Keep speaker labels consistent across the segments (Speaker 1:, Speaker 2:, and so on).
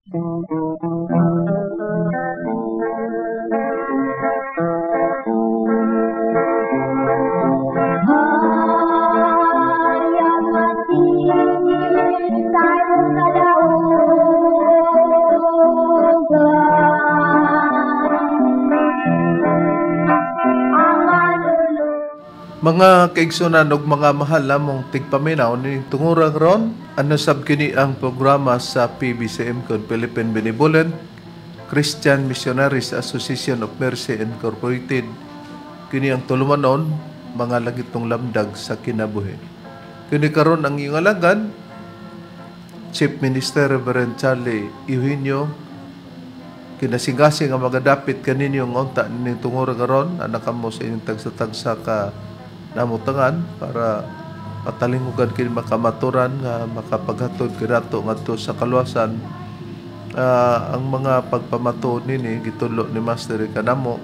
Speaker 1: Mga kaigsunan ug mga mahal namong tigpaminaw ning tungura karon, ano sab kini ang programa sa PBCM kon Philippine Benevolent Christian Missionaries Association of Mercy Incorporated. Kini ang tulumanon, mga langitong lamdag sa kinabuhi. Kini karon ang iyong alagad, Chief Minister Reverend Charlie Eugenio, kinasingasing nga magadapit kaninyo nga unta ning tungura karon, anak kamo sa inyong tagsa-tagsa ka namutangan para patalingugan kini makamaturan nga makapaghatod kinato ngadto sa kaluwasan. Ang mga pagpamatuod nini gitudlo ni Master kanamo,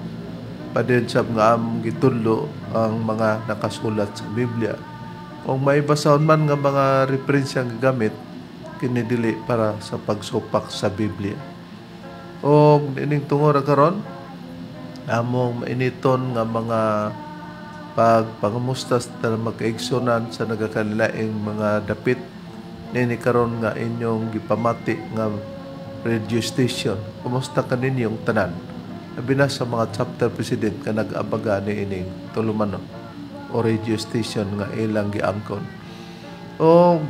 Speaker 1: padayon sab nga among gitudlo ang mga nakasulat sa Biblia. Kung may basahon man nga mga referensya ang gigamit, kini dili para sa pagsupak sa Biblia. Og ining tungura karon, among mainiton nga mga pagpangamusta sa tanang magkaigsunan sa nagakalilaing mga dapit nini karon nga inyong gipamati nga radio station. Kumusta kaninyong tanan? Labi na sa mga chapter president nga nag-abaga ni ining tulumanon o radio station nga ilang giangkon. O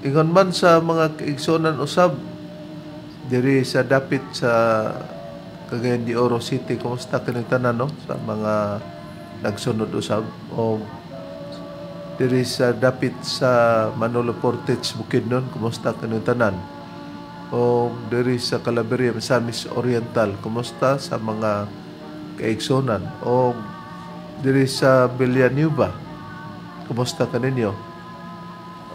Speaker 1: ingon man sa mga kaigsunan usab diri sa dapit sa Cagayan de Oro City, kumusta kining tanan, no? Sa mga nagsunod usab o diri sa dapit sa Manolo Fortich, Bukidnon, kumusta kining tanan? O diri sa Calaveria, Misamis Oriental, kumusta sa mga kaigsunan? O diri sa Villanueva, kumusta kaninyo?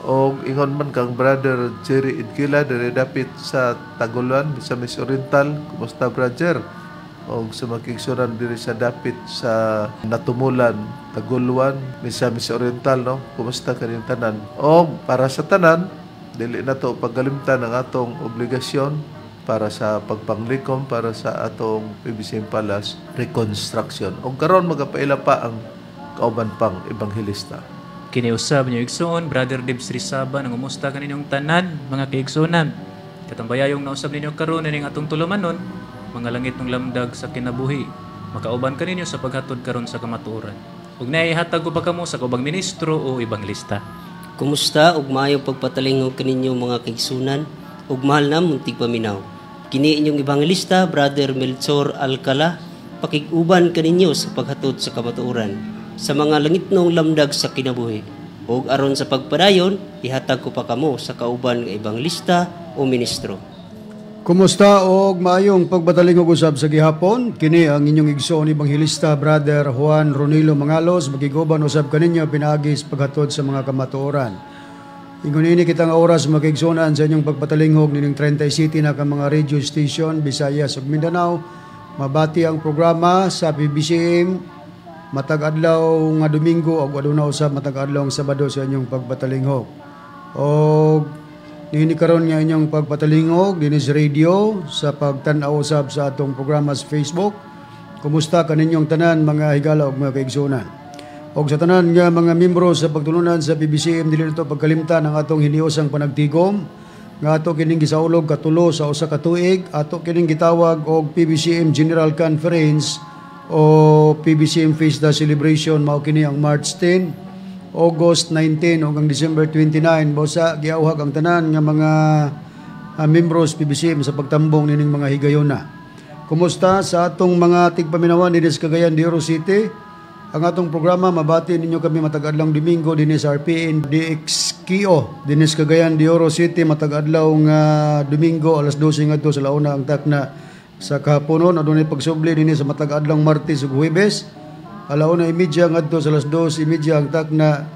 Speaker 1: O ingon man kang Brother Jerry Idgila diri dapit sa Taguluan, Misamis Oriental, kumusta, brother? O sa mga kaigsunan diri sa dapit sa Natumulan, Taguluan, Misamis Oriental, no? Kumusta kaninyong tanan? O para sa tanan, dili na to pagkalimtan ang atong obligasyon para sa pagpanglikom para sa atong PBCM Palace reconstruction. O karon magapaila pa ang kauban pang ebanghelista.
Speaker 2: Kiniusab niyo igsoon, Brother Dibs Rizaba, nang umusta kaninyong tanan, mga kaigsunan. Katambayayong nausab ninyo karon ining atong tulumanon, mga langit ng lamdag sa kinabuhi. Makauban kaninyo sa paghatod karon sa kamatuoran. Ug naihatag ko pa kamo sa kaubang ministro o ebanghelista.
Speaker 3: Kumusta ug maayong pagpatalingog kaninyo mga kaigsunan ug mahal namong tigpaminaw. Kini inyong ebanghelista, Brother Melchor Alcala, pakig-uban kaninyo sa paghatod sa kamatuoran sa mga langitnong lamdag sa kinabuhi. Ug aron sa pagpadayon, ihatag ko pa kamo sa kauban nga ebanghelista o ministro.
Speaker 4: Kumusta og maayong pagbatalingog usab sa gihapon. Kini ang inyong igsoon ebanghelista, Brother Juan Ronilo Mangalos, makig-uban usab kaninyo pinaagi sa paghatod sa mga kamatuoran. Ingon ini kita nga oras, mga kaigsuonan, sa inyong pagpatalingog nining 30 City na ka mga radio station, Visayas ug Mindanao. Mabati ang programa sa PBCM matag adlaw nga Domingo ug aduna usab matag adlaw nga Sabado sa inyong pagpatalingog. Og niini karon nga inyong pagpatalingog dinhi sa radio, sa pagtan-aw usab sa atong programa sa Facebook. Kumusta kaninyong tanan, mga higala ug mga kaigsuonan? Og sa tanan nga mga membro sa pagtulunan sa PBCM, dili nato pagkalimtan ang atong hiniusang panagtigom nga ato kining gisaulog katulo sa usa ka tuig. Ato kining gitawag og PBCM General Conference o PBCM Fiesta Celebration. Mao kini ang March 10, August 19 ug ang December 29. Busa giauhag ang tanan nga mga membros PBCM sa pagtambong nining mga higayona. Kumusta sa atong mga tigpaminawan dinhi sa Cagayan de Oro City? Ang atong programa, mabati ninyo kami matag adlaw Domingo dinhi sa RPN DXKO dinhi sa Cagayan de Oro City, matag adlaw nga Domingo, alas 12 ngadto sa launa ang takna sa kahaponon. Adunay pagsubli dinhi sa matag adlaw Martes ug Huwebes, 1:30 ngadto sa alas 2:30 ang takna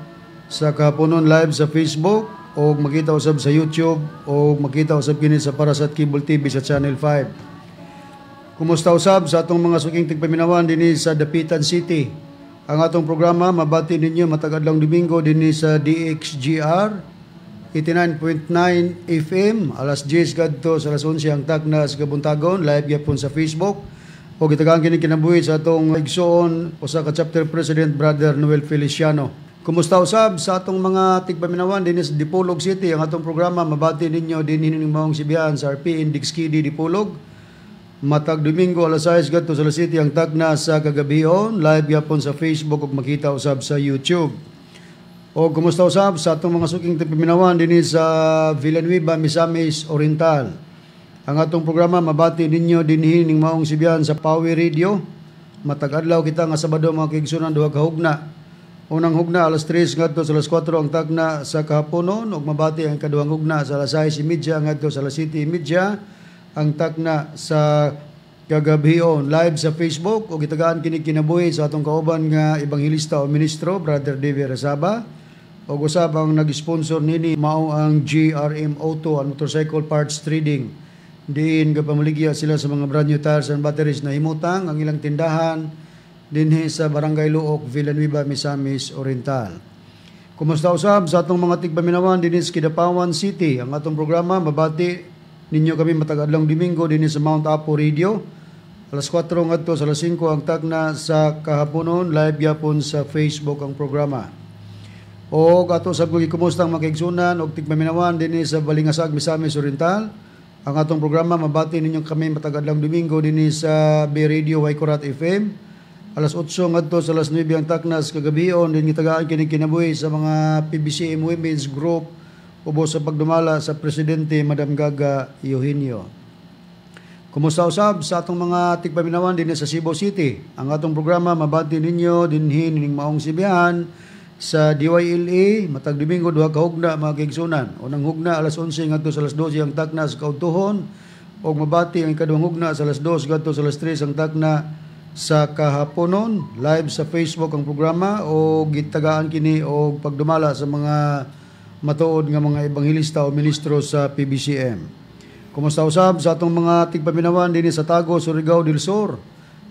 Speaker 4: sa kahaponon, live sa Facebook o makita usab sa YouTube o makita usab kini sa Parasat Cable TV sa Channel 5. Kumusta usab sa atong mga suking tigpaminawan dinhi sa Dapitan City? Ang atong programa mabati ninyo matag adlaw Domingo dinhi sa DXGR 89.9 FM alas 10 kadto sa alas 11 ang takna sa kabuntagon, live gyapon sa Facebook. O gitagaan kini kinabuhi sa atong igsoon, usa ka chapter president, Brother Noel Feliciano. Kumusta usab sa atong mga tigpaminawan dinhi sa Dipolog City? Ang atong programa mabati ninyo dinhi ning maong sibihan sa RPN Dixkidi Dipolog. Matag Domingo alas 6 gadto sa alas 7 ang tagna sa kagabhion, live gyapon sa Facebook ug makita usab sa YouTube. O kumusta usab sa atong mga suking tigpaminawan dinhi sa Villanueva, Misamis Oriental? Ang atong programa mabati ninyo dinhi ning maong sibihan sa Power Radio. Matag adlaw kita nga Sabado, mga kaigsunan, duha ka hugna. Unang hugna alas 3 ngadto sa alas 4 ang tagna sa kahaponon ug mabati ang ikaduhang hugna sa alas 6:30 ngadto sa alas 7:30 ang takna sa kagabhion, live sa Facebook ug gitagaan kini kinabuhi sa atong kauban nga ebanghelista o ministro, Brother David Resaba, ug usab ang nag-sponsor nini mao ang GRM Auto and Motorcycle Parts Trading, diin gapamaligya sila sa mga brand new tires and batteries na himutang ang ilang tindahan dinhi sa Barangay Luok, Villanueva, Misamis Oriental. Kumusta usab sa atong mga tigpaminawan dinhi sa Kidapawan City? Ang atong programa mabati ninyo kami matag adlawng Domingo dinhi sa Mount Apo Radio. Alas 4 ngadto sa alas 5 ang tagna sa kahaponon, live gyapon sa Facebook ang programa. O ato sa kumusta ang mga kaigsunan og tigpaminawan dinhi sa Balingasag, Misamis Oriental? Ang atong programa mabati ninyo kami matag adlawng Domingo dinhi sa B Radio Waikurat FM. Alas 8 ngadto sa alas 9 ang taknas kagabion, din gitagaan kini kinabuhi sa mga PBCM Women's Group ubos sa pagdumala sa presidente, Madam Gaga Eugenio. Kumusta usab sa atong mga tigpaminawan dinhi sa Cebu City? Ang atong programa mabati ninyo dinhi ning maong sibihan sa DYLA matag Domingo, duha ka hugna, mga kaigsunan. Unang hugna alas 11 ngadto sa alas 12 ang takna sa kaudtuhon ug mabati ang ikaduhang hugna sa alas 2 ngadto sa alas 3 ang takna sa kahaponon, live sa Facebook ang programa o gitagaan kini og pagdumala sa mga matuod nga mga ebanghelista o ministro sa PBCM. Kumusta usab sa atong mga tigpaminawan dinhi sa Tago, Surigao del Sur?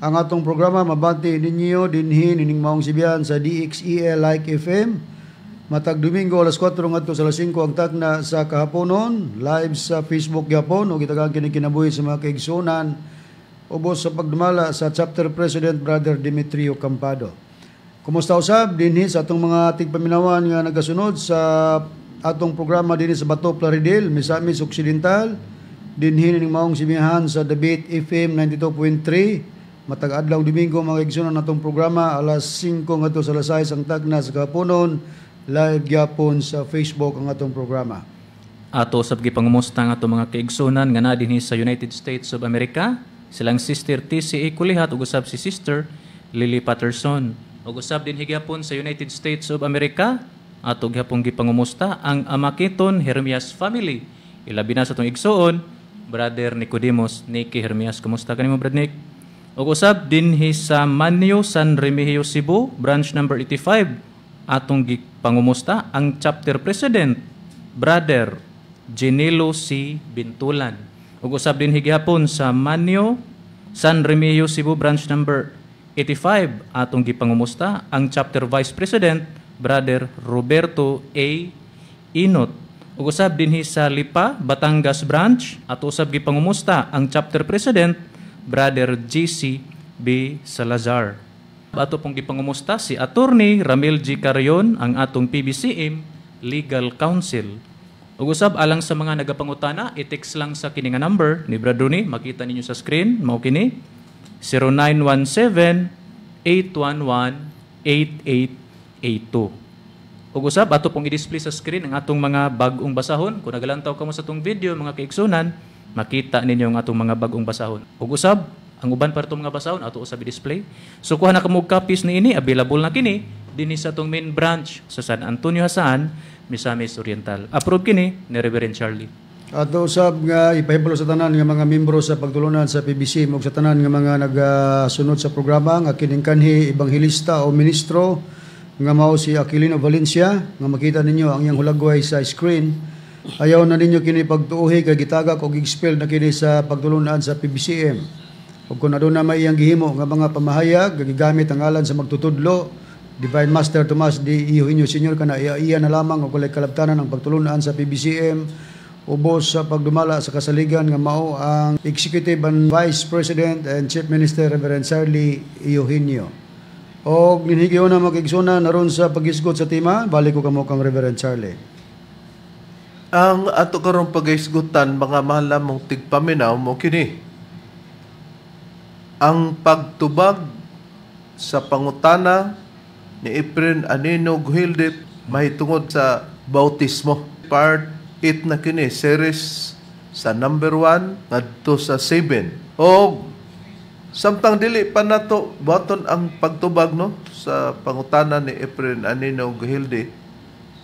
Speaker 4: Ang atong programa mabati ninyo dinhi nining maong sibihan sa DXEL Like FM. Matag Domingo alas 4 ngadto sa alas 5 ang takna sa kahaponon, live sa Facebook gyapon ug gitagaan kini kinabuhi sa mga kaigsunan ubos sa pagdumala sa chapter president, Brother Demetrio Campado. Kumusta usab dinhi sa atong mga tigpaminawan nga nagasunod sa atong programa dinhi sa Bato, Plaridel, Misamis Occidental? Dinhi ning maong simihan sa Dabit FM 92.3. Matag adlaw Domingo, mga igsunan, atong programa alas 5 ngadto sa alas 6 ang tagna sa kahaponon, live gyapon sa Facebook ang atong programa.
Speaker 2: Ato sab gipangumusta ang ato mga kaigsunan nga naa dinhi sa United States of America, silang Sister TCA Kulihat ug usab si Sister Lily Patterson. Ug usab dinhi gyapon sa United States of America, ato gyapon gipangumusta ang Amakiton Hermias family. Ilabi na sa atong igsuon, Brother Nicodemus Nicky Hermias. Kumusta kanimo, Brad Nick? Ug usab dinhi sa Manyo, San Remigio, Cebu, branch number 85, atong gipangumusta ang chapter president, Brother Genilo C. Bintulan. Ug usab dinhi gihapon sa Manyo, San Remigio, Cebu, branch number 85, atong gipangumusta ang chapter vice president, Brother Roberto A. Inot. Ug usab dinhi sa Lipa, Batangas branch, ato usab gipangumusta ang chapter president, Brother GC B. Salazar. Ato pong gipangumusta si Attorney Ramil G. Carion, ang atong PBCM Legal Counsel. Ug usab alang sa mga nagapangutana, i-text lang sa kini nga number ni Brad Rooney, makita ninyo sa screen, mao kini 0917 811 8882. Ug usab ato pong i-display sa screen ang atong mga bag-ong basahon. Kung nagalantaw kamo sa atong video, mga kaigsunan, makita ninyo ang atong mga bag-ong basahon. Ug usab ang uban para itong mga basahon ato usab i-display. So kuha na kamo og copies niini, available na kini dinhi sa atong main branch sa San Antonio Jasaan, Misamis Oriental. Approve kini ni Reverend Charlie.
Speaker 4: Ato usab nga ipahibalo sa tanan nga mga membro sa pagtulunan sa PBC ug sa tanan nga mga nagasunod sa programa nga kining kanhi ebanghelista o ministro nga mao si Aquilino Valencia, nga makita ninyo ang iyang hulagway sa screen. Ayaw na ninyo kini pagtuuhi kay gitagak og expel na kini sa pagtulunan sa PBCM. Ug kung aduna may iyang gihimo nga mga pamahayag, gigamit ang ngalan sa magtutudlo, Divine Master Tomas D. Eugenio Sr. Kana iya, iya na lamang og walay kalabtanan ang pagtulunan sa PBCM ubos sa pagdumala sa kasaligan nga mao ang Executive and Vice President and Chief Minister Reverend Charlie Eugenio. Og ninhigayon na, mga kaigsuonan, aron sa paghisgot sa tema, balik ko kamo kang Reverend Charlie.
Speaker 1: Ang ato karong paghisgutan, mga mahal namong tigpaminaw, mo kini ang pagtubag sa pangutana ni Efren Anino Guhilde mahitungod sa bautismo. Part 8 na kini, series sa number 1 ngadto sa 7. Og samtang dili pa nato buhaton ang pagtubag, no, sa pangutana ni Efren Anino Guhilde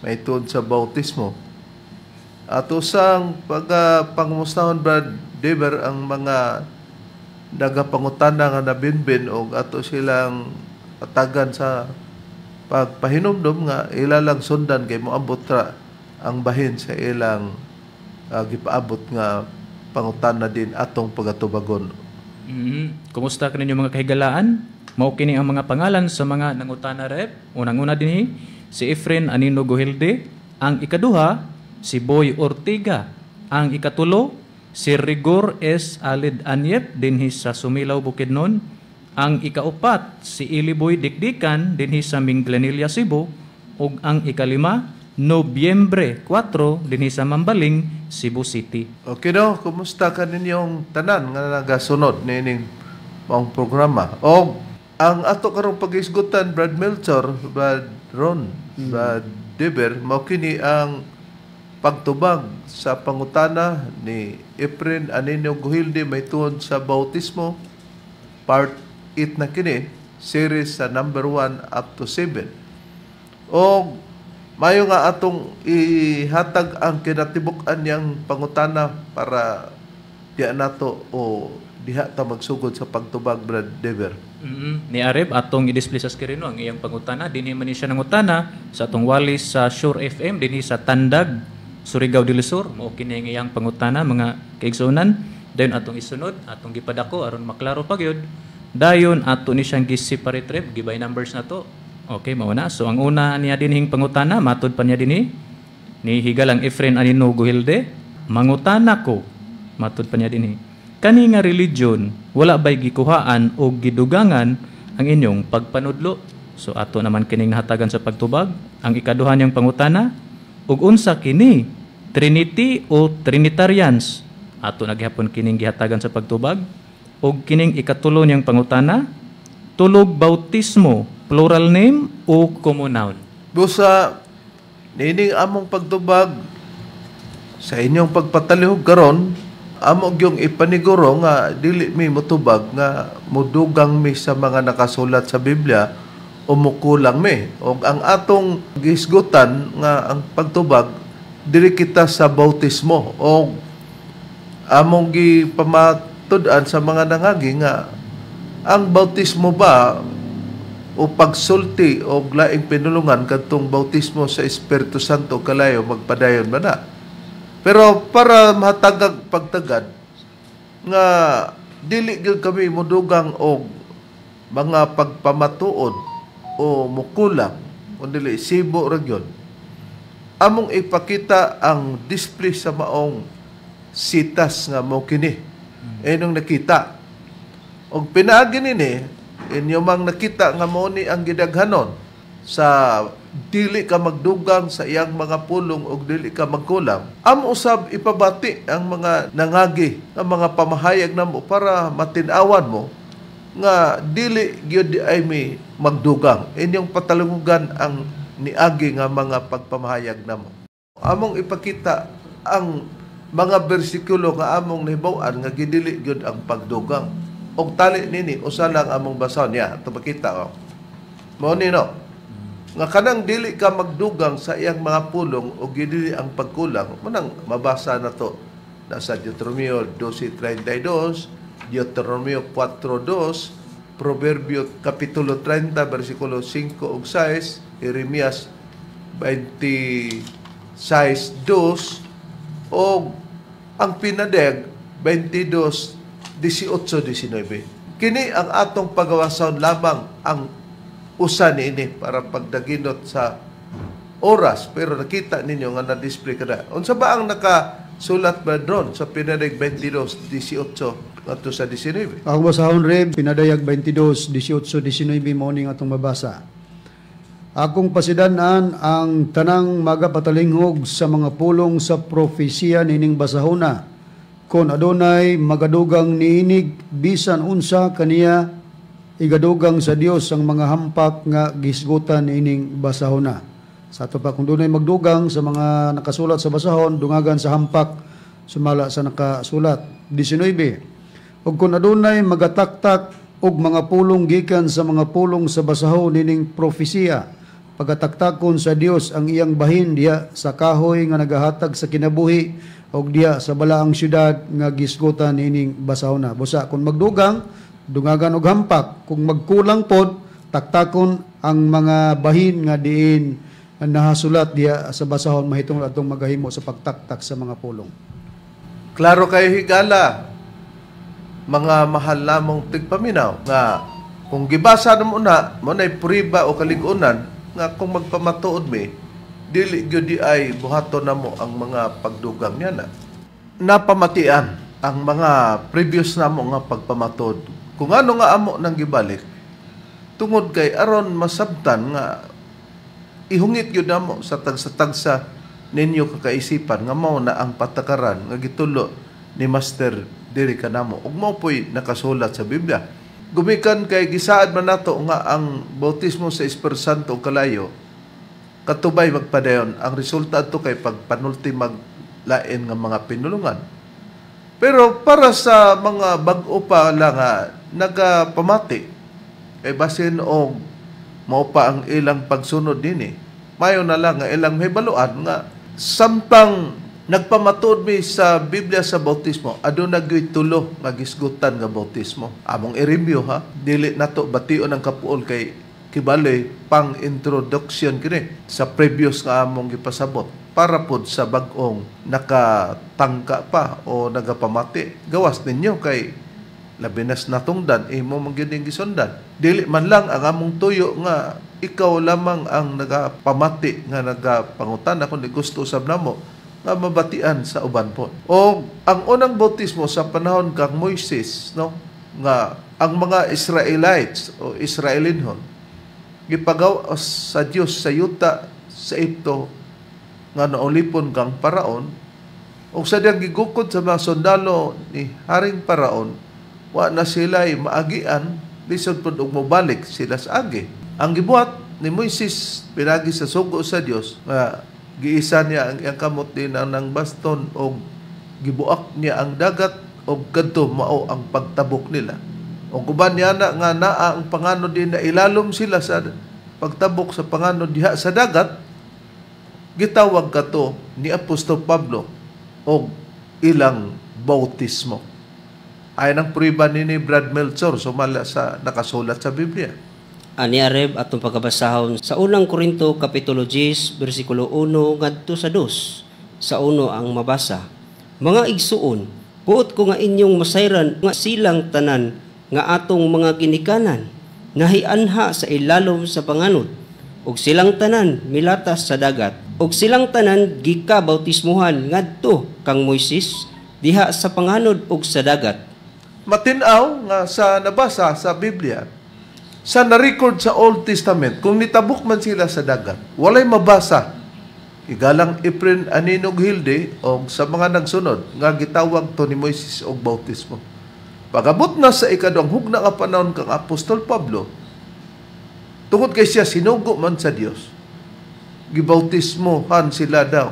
Speaker 1: mahitungod sa bautismo, ato sang pag pangumustahon, Brad Dever, ang mga nagapangutana nga nabinbin og ato silang atagan sa pagpahinumdom nga ila lang sundan kay moabot ra ang bahin sa ilang gipaabot nga pangutana din atong pagatubagon.
Speaker 2: Kumusta kaninyo, mga kahigalaan? Mao kini ang mga pangalan sa mga nangutana, Rep. Unang-una dinhi si Efren Anino Guhilde, ang ikaduha si Boy Ortega, ang ikatulo si Rigor S. Alid Anyep dinhi sa Sumilaw, Bukidnon, ang ikaupat si Iliboy Dikdikan dinhi sa Minglanilla, Cebu, ug ang ikalima Nobyembre 4 dinhi sa Mambaling, Cebu City.
Speaker 1: Okay no, kumusta ka ninyong tanan nga nagasunod niining maong programa? O ang ato karong paghisgutan, Brad Melchor, Brad Ron, Brad Deber, mao kini ang pagtubag sa pangutana ni Efren Anino Guhilde mahitungod sa bautismo. Part 8 na kini, series sa number 1 up to 7. O mayo nga atong ihatag ang kinatibuk-an niyang pangutana para diha nato o diha ta magsugod sa pagtubag, Brad Dever.
Speaker 2: Ni Areb, atong i-display sa screen, no, ang iyang pangutana. Dinhi man ni siya nangutana sa atong walis sa Sure FM dinhi sa Tandag, Surigao del Sur. Mao kini ang iyang pangutana, mga kaigsuonan. Dayon atong isunod, atong gipadako aron maklaro pa gyud. Dayon ato ni siyang gi-separate, Rep, gi-by numbers na to. Okay, mao na. So ang una niya dinhing pangutana, matud pa niya dinhi ni higalang Efren Anino Guhilde, "Mangutana ko," matud pa niya dinhi, "kani nga religion, wala bay gikuhaan o gidugangan ang inyong pagpanudlo?" So ato naman kining nahatagan sa pagtubag. Ang ikaduha niyang pangutana, "Ug unsa kini, Trinity o Trinitarians?" Ato na gihapon kining gihatagan sa pagtubag. Ug kining ikatulo niyang pangutana, "Tulog bautismo, plural name o common noun?"
Speaker 1: Busa niining among pagtubag sa inyong pagpatalihog karon, amo gyung ipaniguro nga dili mi motubag nga mudugang mi sa mga nakasulat sa Biblia o mukulang mi. Og ang atong gisgutan nga ang pagtubag diri kita sa bautismo og among gipamatud-an sa mga nangagi nga ang bautismo ba o pagsulti o laing pinulungan kadtong bautismo sa Espiritu Santo kalayo magpadayon ba na. Pero para mahatagag pagtagad nga dili gyud kami mudugang og mga pagpamatuod o mukulang o dili sibo ra gyud, among ipakita ang display sa maong sitas nga mo kini nung nakita og pinaagi nini inyo mang nakita nga mao ni ang gidaghanon sa dili ka magdugang sa iyang mga pulong og dili ka magkulang. Amo usab ipabati ang mga nangagi ang mga pamahayag namo para matin-awan mo nga dili gyud ay mi magdugang. Inyong patalungan ang niagi nga mga pagpamahayag namo. Among ipakita ang mga bersikulo nga among nahibaw-an nga gidili gyud ang pagdugang. Og tali nini usa lang among basahon niya ato makita, oh. Mao ni, no, nga kanang dili ka magdugang sa iyang mga pulong o gidili ang pagkulang, manang mabasa na to nasa Deuteronomio 12:32, Deuteronomio 4:2, Proverbio Kapitulo 30 versikulo 5 ug 6, Jeremias 26:2 o ang pinadeg 22:18-19. Kini ang atong pagawason lamang ang Usa niini para pagdaginot sa oras, pero nakita ninyo nga na-display kada. Unsa ba ang nakasulat ba dron sa Pinadayag 22:18 ngadto sa 19?
Speaker 4: Ako basahon, Reb, Pinadayag 22, 18, 19 mao ning atong mabasa. Akong pasidan-an ang tanang magapatalinghog sa mga pulong sa propesiya nining basahona. Kon adunay magadugang niinig bisan unsa kaniya, igadugang sa Dios ang mga hampak nga gisgutan niining basahona. Sa ato pa, kung dunay magdugang sa mga nakasulat sa basahon, dungagan sa hampak sumala sa nakasulat. 19. Ug kung adunay magataktak og mga pulong gikan sa mga pulong sa basahon nining propesiya, pagataktakon sa Dios ang iyang bahin diha sa kahoy nga nagahatag sa kinabuhi og diha sa balaang syudad nga gisgutan nining basahona. Busa kung magdugang, dungagan og hampak. Kung magkulang pod, taktakon ang mga bahin nga diin nahasulat diha sa basahon mahitungod atong magahimo sa pagtaktak sa mga pulong.
Speaker 1: Klaro kayo higala, mga mahal namong tigpaminaw, nga kung gibasa na mo na, mo na'y puriba o kaligunan, nga kung magpamatuod mi, dili gyud di ay buhaton na mo ang mga pagdugang niya na. Napamatian ang mga previous namo nga pagpamatuod. Kung ano nga amo nang gibalik, tungod kay aron masabtan nga ihungit gyud namo sa tagsa-tagsa ninyo kakaisipan nga mao na ang patakaran nga gitulo ni Master diri kanamo ug mao po'y nakasulat sa Biblia. Gumikan kay gisaad man nato nga ang bautismo sa Espiritu Santo ug kalayo katubay magpadayon, ang resulta adto kay pagpanulti maglain nga mga pinulungan. Pero para sa mga bag-o pa lang nga nagapamati kay basin og mao pa ang ilang pagsunod dinhi, mayo na lang nga ilang mahibaluan nga samtang nagpamatuod mi sa Biblia sa bautismo, aduna gyud tulo nga gisgutan nga bautismo. Among i-review ha, dili nato bation ang kapuol kay kibaloy pang introduction kini sa previous nga among gipasabot para pod sa bag-ong nakatangka pa o nagapamati. Gawas ninyo kay labi nas natungdan, imo man gyud ning gisundan. Dili man lang ang among tuyo nga ikaw lamang ang nagapamati nga nagapangutana, kundi gusto usab namo nga mabatian sa uban po. O ang unang bautismo sa panahon kang Moises, no, nga ang mga Israelites o Israelinhon gipagaw sa Dios sa yuta sa Egipto nga naulipon kang Paraon, og sa diyang gigukod sa mga sundalo ni Haring Paraon, wa na sila'y maagian, lisod pod og mobalik sila sa agi. Ang gibuhat ni Moises pinagi sa sugo sa Dios nga giisa niya ang iyang kamot din ang nang baston og gibuak niya ang dagat og kadto mao ang pagtabok nila. Og uban niya na nga naa ang panganod din na ilalom sila sa pagtabok sa panganod diha sa dagat, gitawag kato ni Apostol Pablo og ilang bautismo. Ay nang prueba ni Brad Melchor sumala sa nakasulat sa Biblia.
Speaker 3: Ani Areb atong pagkabasahon sa unang Korinto kapitulo 10 bersikulo 1 ngadto sa 2. Sa uno ang mabasa. Mga igsuon, buot ko nga inyong masayran nga silang tanan nga atong mga ginikanan nahianha sa ilalom sa panganod, ug silang tanan milatas sa dagat, ug silang tanan gikabautismuhan ngadto kang Moises diha sa panganod ug sa dagat.
Speaker 1: Matin-aw nga sa nabasa sa Biblia, sa na-record sa Old Testament, kung nitabok man sila sa dagat, walay mabasa. Igalang Efren Aninog Hilde o sa mga nagsunod nga gitawag to ni Moises og bautismo. Pagabot na sa ikaduhang hugna nga panahon kang Apostol Pablo, tungod kay siya sinugo man sa Dios, gibautismohan sila daw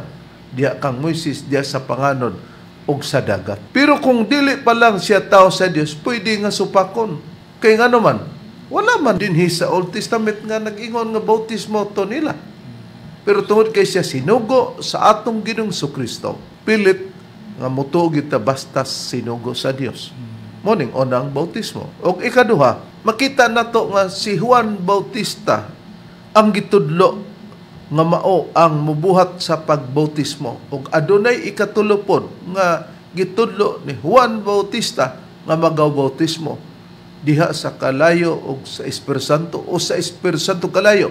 Speaker 1: diha kang Moises diha sa panganod og sa dagat. Pero kung dili pa lang siya tao sa Dios, pwede nga supakon. Kay ngano man, wala man dinhi sa Old Testament nga nag-ingon nga bautismo to nila. Pero tungod kay siya sinugo sa atong Ginoong Kristo, pilit nga mutuo kita basta sinugo sa Dios. Morning unang bautismo. Og ikaduha, makita nato nga si Juan Bautista ang gitudlo nga mao ang mubuhat sa pagbautismo. Og adunay ikatulo pod nga gitudlo ni Juan Bautista nga magabautismo. diha sa kalayo og sa Espiritu Santo o sa Espiritu Santo kalayo,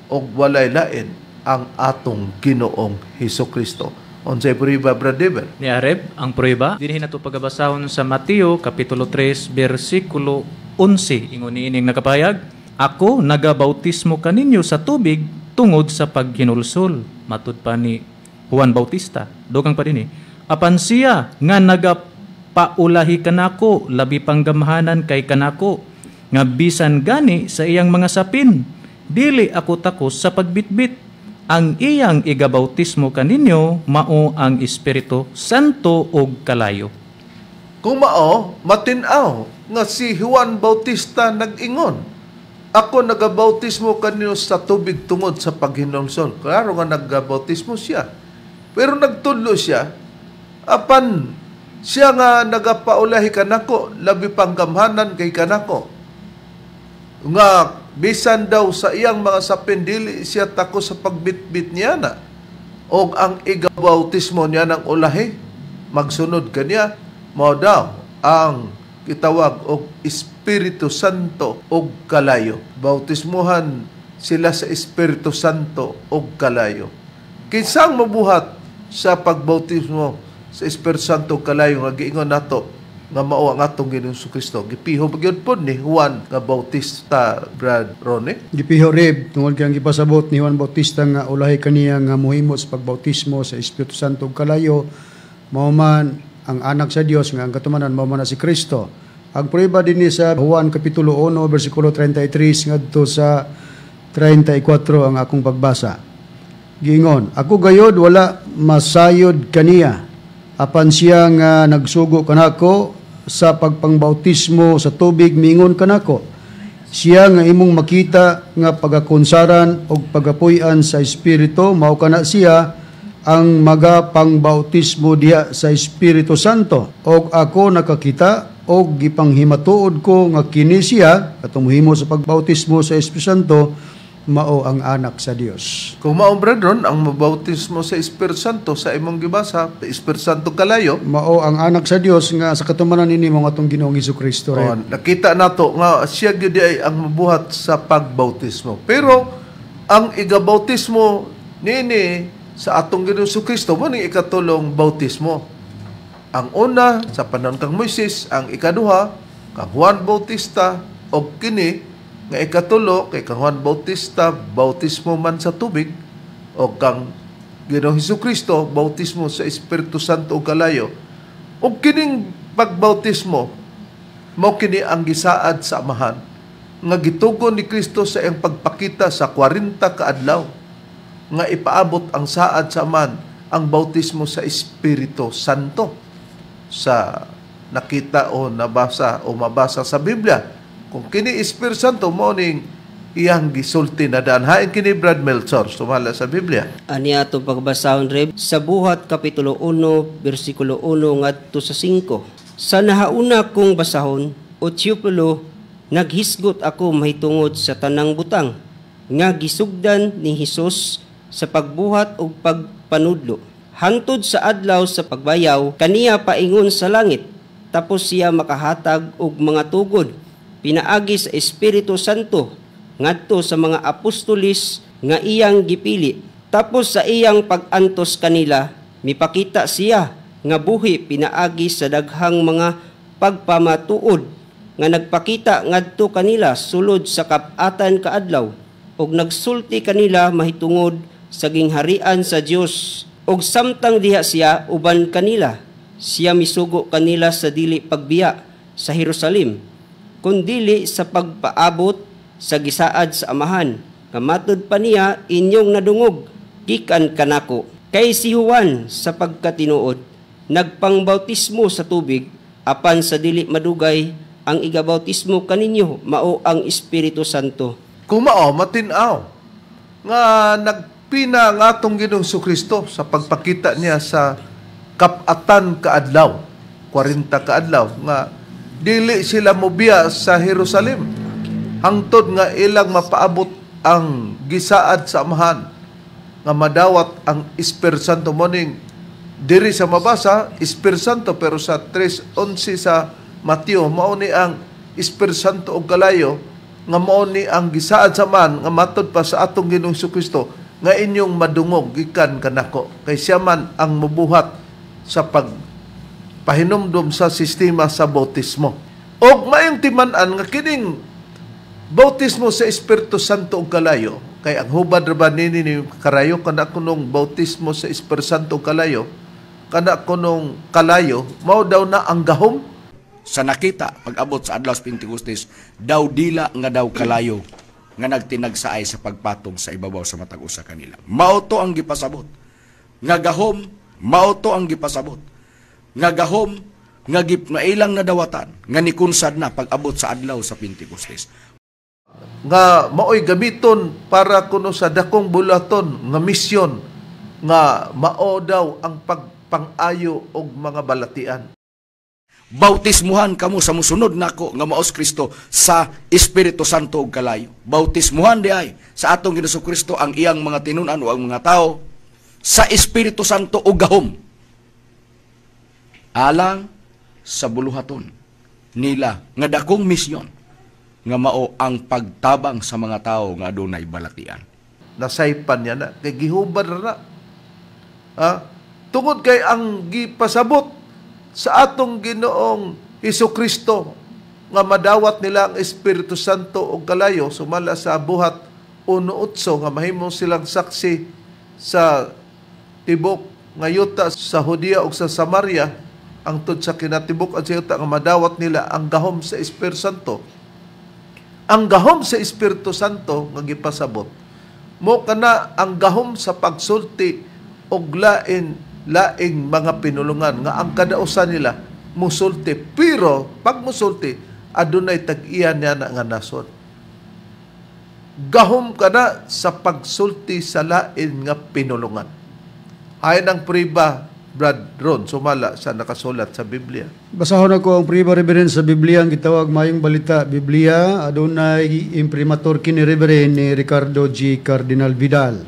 Speaker 1: og walay lain ang atong Ginoong Hesus Kristo. Unsay prueba, Brother?
Speaker 2: Ni Areb, ang prueba, dinhi nato pagabasahon sa Mateo Kapitulo 3, versikulo 11. Ingon niining nakapayag, "Ako nagabautismo kaninyo sa tubig tungod sa paghinulsol." Matud pa ni Juan Bautista. Dugang pa dinhi, "Apan siya nga nagapaulahi kanako labi pang gamhanan kay kanako, nga bisan gani sa iyang mga sapin dili ako takos sa pagbitbit. Ang iyang igabautismo kaninyo mao ang Espiritu Santo ug kalayo."
Speaker 1: Kung mao, matin-aw nga si Juan Bautista nag-ingon, "Ako nagabautismo kaninyo sa tubig tungod sa paghinulsol." Klaro nga nagabautismo siya. Pero nagtudlo siya, apan siya nga nagapaulahi kanako, labi pang gamhanan kay kanako, nga bisan daw sa iyang mga sapin dili siya tako sa pagbitbit niya na. Og ang igabautismo niya ng ulahi, magsunod kaniya, mao daw ang kitawag og Espiritu Santo og kalayo. Bautismuhan sila sa Espiritu Santo og kalayo. Kinsang mabuhat sa pagbautismo sa Espiritu Santo og kalayo nga giingon nato nga mao ang atong Ginoong Kristo? Gipiho ba gyud pod ni Juan nga Bautista, Brad Ronnie?
Speaker 4: Gipiho, Reb, tungod kay ang gipasabot ni Juan Bautista nga ulahi kaniya nga mohimo sa pagbautismo sa Espiritu Santo ug kalayo mao man ang anak sa Dios, nga ang katumanan mao man na si Kristo. Ang prueba dinhi sa Juan Kapitulo 1 bersikulo 33 ngadto sa 34 ang akong pagbasa. Giingon, "Ako gayod wala masayod kaniya, apan siya nga nagsugo kanako sa pagpangbautismo sa tubig miingon kanako, 'Siya nga imong makita nga pagakunsaran og pagapuy-an sa Espiritu, mao kana siya ang magapangbautismo diha sa Espiritu Santo.' Og ako nakakita og gipanghimatuod ko nga kini siya katong mohimo sa pagbautismo sa Espiritu Santo mao ang anak sa Dios."
Speaker 1: Kung mao, brethren, ang mabautismo sa Espiritu Santo sa imong gibasa, Espiritu Santo kalayo,
Speaker 4: mao ang anak sa Dios nga sa katumanan nini mao atong Ginoong Kristo.
Speaker 1: Oh, nakita nato nga siya gyud ay ang mabuhat sa pagbautismo. Pero ang igabautismo nini sa atong Ginoong Kristo mo ning ikatulong bautismo. Ang una sa panahon kang Moises, ang ikaduha kang Juan Bautista, og kini nga ikatulo kay kang Juan Bautista bautismo man sa tubig, og kang Ginoong Kristo bautismo sa Espiritu Santo ug kalayo. Og kining pagbautismo mao kini ang gisaad sa Amahan nga gitugon ni Kristo sa iyang pagpakita sa 40 ka adlaw nga ipaabot ang saad sa Amahan, ang bautismo sa Espiritu Santo sa nakita o nabasa o mabasa sa Biblia. Kung kini Espiritu Santo mao ning iyang gisulti na daan. Hain kini, Brad Melchor, sumala sa Biblia.
Speaker 3: Ani ato pagbasahon, Reb, sa Buhat Kapitulo 1 bersikulo 1 ngadto sa 5. "Sa nahauna kong basahon, o Teopilo, naghisgot ako mahitungod sa tanang butang nga gisugdan ni Hesus sa pagbuhat ug pagpanudlo hangtod sa adlaw sa pagbayaw kaniya paingon sa langit, tapos siya makahatag og mga tugod pinaagi sa Espiritu Santo ngadto sa mga apostolis nga iyang gipili. Tapos sa iyang pag-antos kanila, mipakita siya nga buhi pinaagi sa daghang mga pagpamatuod nga nagpakita ngadto kanila sulod sa kap-atan ka adlaw ug nagsulti kanila mahitungod sa gingharian sa Dios. Ug samtang diha siya uban kanila, siya misugo kanila sa dili pagbiya sa Jerusalem kundili sa pagpaabot sa gisaad sa Amahan nga matud pa niya inyong nadungog gikan kanako. Kay si Juan sa pagkatinuod nagpangbautismo sa tubig, apan sa dili madugay ang igabautismo kaninyo mao ang Espiritu Santo."
Speaker 1: Kung mao, matin-aw nga nagpina ang atong Ginoong Kristo sa pagpakita niya sa kapatan kaadlaw, 40 kaadlaw, nga dili sila mobiya sa Jerusalem hangtod nga ilang mapaabot ang gisaad sa Amahan nga madawat ang Espiritu Santo. Morning diri sa mabasa Espiritu Santo, pero sa 3:11 sa Mateo mao ni ang Espiritu Santo og kalayo nga mao ni ang gisaad sa man nga matod pa sa atong Ginoong Kristo nga inyong madungog gikan kanako, kay siya man ang mubuhat sa pagpahinumdom sa sistema sa bautismo. Og maayong timan-an nga kining bautismo sa Espiritu Santo og kalayo, kay ang hubad ra ba nini ni karayo kana kunong bautismo sa Espiritu Santo og kalayo, kana kunong kalayo mao daw na ang gahom.
Speaker 5: Sa nakita pag-abot sa adlaw sa Pentecostes, daw dila nga daw kalayo nga nagtinagsaay sa pagpatong sa ibabaw sa matag usa kanila. Mao to ang gipasabot nga gahom, mao to ang gipasabot nga gahom nga ilang nadawatan nga nikunsad na pag-abot sa adlaw sa Pentecostes.
Speaker 1: Nga maoy gamiton para kuno sa dakong bulaton nga misyon nga mao daw ang pagpang-ayo og mga balatian.
Speaker 5: Bautismuhan kamo sa musunod nako nga maos Kristo sa Espiritu Santo ug kalayo. Bautismuhan di ay sa atong Ginoong Kristo ang iyang mga tinun-an o ang mga tao sa Espiritu Santo ug gahom, alang sa buluhaton nila nga dakong misyon nga mao ang pagtabang sa mga tao nga adunay balatian.
Speaker 1: Nasaypan niya na kay gihubad ra na. Ha? Tungod kay ang gipasabot sa atong Ginoong Hesukristo nga madawat nila ang Espiritu Santo og kalayo sumala sa buhat 1:8 nga mahimo silang saksi sa tibok nga yuta sa Judea ug sa Samaria angtod sa kinatibuk-an sa yuta, nga madawat nila ang gahom sa Espiritu Santo. Ang gahom sa Espiritu Santo nga gipasabot mo kana ang gahom sa pagsulti og lain laing mga pinulungan nga ang kadausan nila musulti, pero pag musulti adunay tag-iya niya na nga nasod. Gahom ka na sa pagsulti sa lain nga pinulungan. Hain ang priba, Brad Ron, sumala sa nakasulat sa Biblia.
Speaker 4: Basahon ako ang priba, Reverend, sa Biblia ang gitawag Mayong Balita Biblia. Adunay imprimatur kini, Reverend, ni Ricardo G. Cardinal Vidal.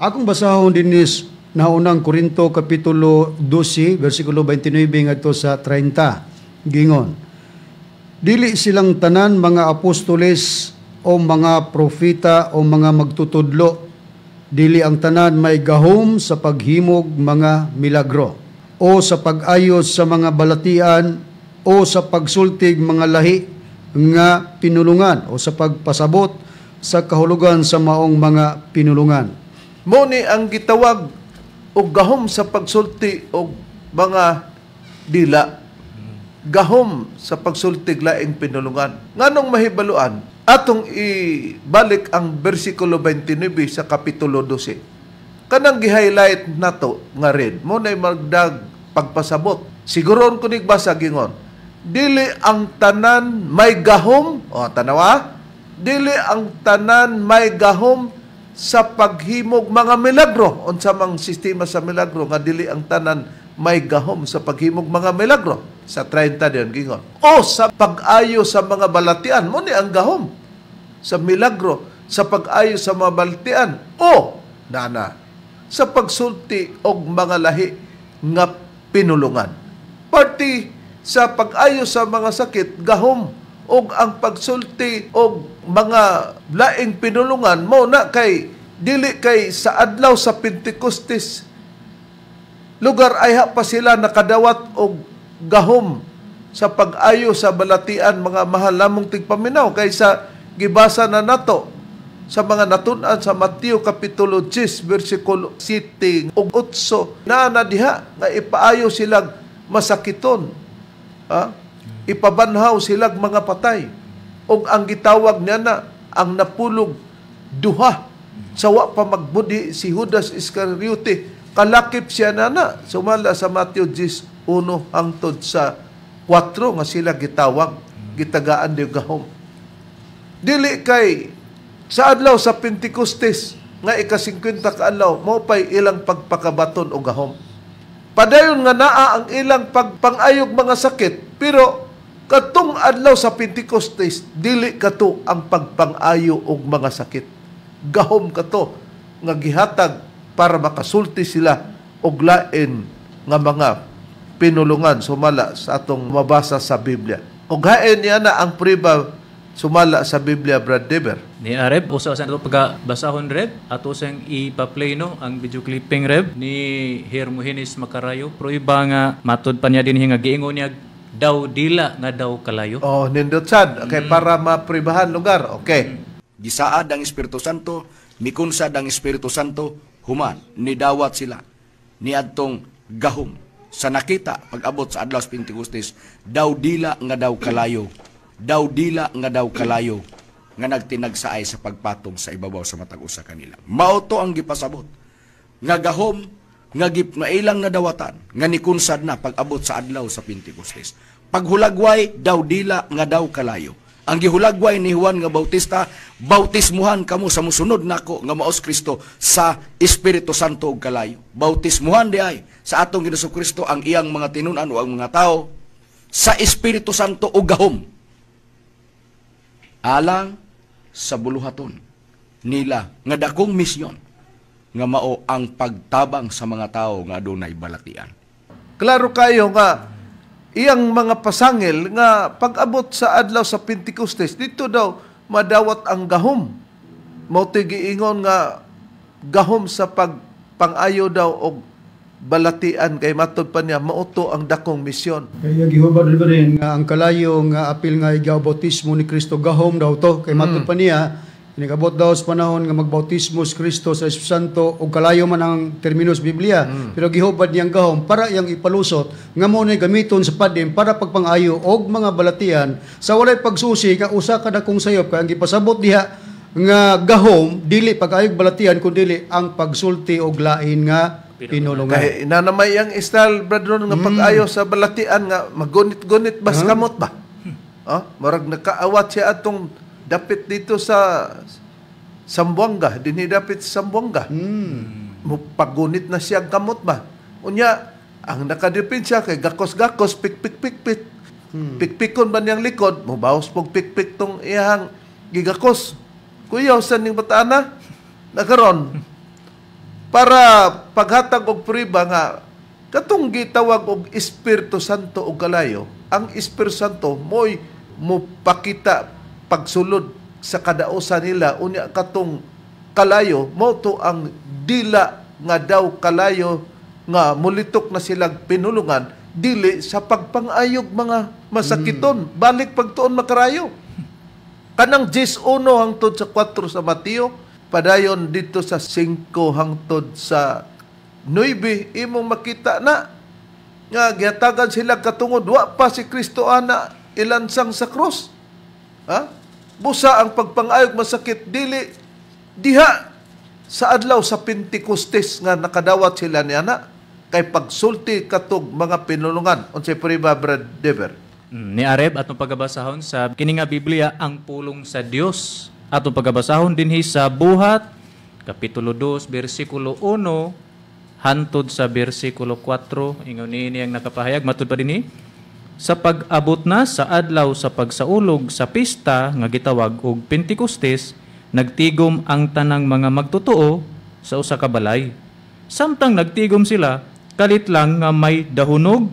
Speaker 4: Akong basahon dinis naunang Korinto Kapitulo 12, versikulo 29 ngadto sa 30. Gingon, dili silang tanan mga apostoles o mga propeta o mga magtutudlo. Dili ang tanan may gahom sa paghimog mga milagro o sa pag-ayos sa mga balatian o sa pagsultig mga lahi nga pinulungan o sa pagpasabot sa kahulugan sa maong mga pinulungan.
Speaker 1: Mo ni ang gitawag og gahom sa pagsulti og mga dila. Gahom sa pagsultig laing pinulungan. Nganong mahibaluan? Atong ibalik ang bersikulo 29 sa Kapitulo 12. Kanang gi-highlight nato nga red, mo na'y magdag pagpasabot. Siguron ko nigbasa gingon. Dili ang tanan may gahom, o tanawa, dili ang tanan may gahom sa paghimog mga milagro. Unsa mang sistema sa milagro nga dili ang tanan may gahom sa paghimog mga milagro? Sa 30 diyon gingon. O sa pag-ayo sa mga balatian, mo ni ang gahom sa milagro, sa pag-ayo sa mga balatian, o nana sa pagsulti og mga lahi nga pinulungan. Parti sa pag-ayo sa mga sakit, gahom og ang pagsulti og mga laing pinulungan mo na kay dili kay sa adlaw sa Pentecostes lugar ay ha pa sila nakadawat og gahom sa pag-ayo sa balatian, mga mahal lamong tigpaminaw, kaysa gibasa na nato sa mga natun-an sa Mateo Kapitulo 10 versikulo 7 ug 8 naa na diha nga ipaayo silang masakiton, ha? Ipabanhaw silang mga patay, ug ang gitawag niya na ang napulog duha sa wa pa magbudhi si Judas Iscariote, kalakip siya na na sumala sa Mateo 10:1 hangtod sa 4 nga sila gitawag, gitagaan di gahom. Dili kay sa adlaw sa Pentecostes nga ika-50 ka adlaw mao pay ilang pagpakabaton o gahom. Padayon nga naa ang ilang pagpangayog mga sakit, pero katong adlaw sa Pentecostes dili kato ang pagpangayo og mga sakit. Gahom kato nga gihatag para makasulti sila og lain nga mga pinulungan sumala sa atong mabasa sa Biblia. Kung hain niya na ang priba sumala sa Biblia, Brad Dever.
Speaker 2: Ni Reb, usa sa ato pagabasahon, Reb, ato sang ipa-play no ang video clipping, Reb, ni Hermogenes Macarayo. Pruiba nga matud pa niya dinhi nga giingon niya daw dila nga daw kalayo.
Speaker 1: Oh, nindot sad. Okay, para mapribahan lugar. Okay.
Speaker 5: Gisaad ang Espiritu Santo, mikunsad ang Espiritu Santo, human nidawat sila niadtong gahom sa nakita pag-abot sa adlaw sa Pentecostes, daw dila nga daw kalayo, daw dila nga daw kalayo nga nagtinagsaay sa pagpatong sa ibabaw sa matag usa kanila. Mao to ang gipasabot nga gahom nga gipnailang nadawatan nga nikunsad na pag-abot sa adlaw sa Pentecostes. Paghulagway, daw dila nga daw kalayo. Ang gihulagway ni Juan nga Bautista, bautismuhan kamo sa musunod nako nga maos Kristo sa Espiritu Santo ug kalayo. Bautismuhan di ay sa atong Ginoong Kristo ang iyang mga tinun-an o ang mga tao sa Espiritu Santo ug gahom. Alang sa buluhaton nila nga dakong misyon nga mao ang pagtabang sa mga tao nga adunay balatian.
Speaker 1: Klaro kayo nga iyang mga pasangil nga pag-abot sa adlaw sa Pentecostes, dito daw madawat ang gahom. Mao to'y giingon nga gahom sa pagpangayo daw og balatian kay matod pa niya mauto ang dakong misyon.
Speaker 4: Kaya gihubad rin nga ang kalayo nga apil nga igaw bautismo ni Kristo gahom daw to kay matod pa niya inigabot daw sa panahon nga magbautismo si Kristo sa Espiritu Santo og kalayo man ang terminos Biblia, pero gihubad niyang gahom para iyang ipalusot nga mo ni gamiton sa padim para pagpangayo og mga balatian sa walay pagsusi nga usa ka dakong sayop kay ang gipasabot diha nga gahom dili pag-ayog balatian kundi ang pagsulti og lain nga pinulungan.
Speaker 1: Kay inanamay ang style, Brad Ron, nga pag-ayo sa balatian nga magunit-gunit bas kamot ba? Oh, murag nakaawat siya atong dapit dito sa Sambuanga, dinhi dapit sa Sambuanga. Pagunit na siya ang kamot ba? Unya, ang nakadepensa kay gakos-gakos, pik-pik-pik-pik. Pikpikon ba niyang likod, mubawas pog pikpik tong iyang gigakos. Kuyaw sa ning bataan na nakaron para paghatag og priba nga katong gitawag og Espiritu Santo og kalayo, ang Espiritu Santo mo'y mopakita pagsulod sa kadausan nila. Unya katong kalayo mao to ang dila nga daw kalayo nga mulitok na silang pinulungan dili sa pagpangayog mga masakiton, balik pagtuon makarayo. Kanang 10:1 hangtod sa 4 sa Mateo, padayon dito sa 5 hangtod sa 9, imong makita na nga gihatagan sila katungod wa pa si Kristo ana ilansang sa krus. Ha? Busa ang pagpangayog masakit dili diha sa adlaw sa Pentecostes nga nakadawat sila niya na kay pagsulti katog mga pinulungan. Unsay priba, Brad Dever?
Speaker 2: Ni Areb, atong pagabasahon sa kini nga Biblia ang pulong sa Dios. Atong pagabasahon dinhi sa Buhat kapitulo 2 bersikulo 1 hantod sa bersikulo 4. Ingon niini ang nakapahayag matud pa dinhi sa pag-abot na sa adlaw sa pagsaulog sa pista nga gitawag og Pentecostes, nagtigom ang tanang mga magtotoo sa usa ka balay. Samtang nagtigom sila, kalit lang nga may dahunog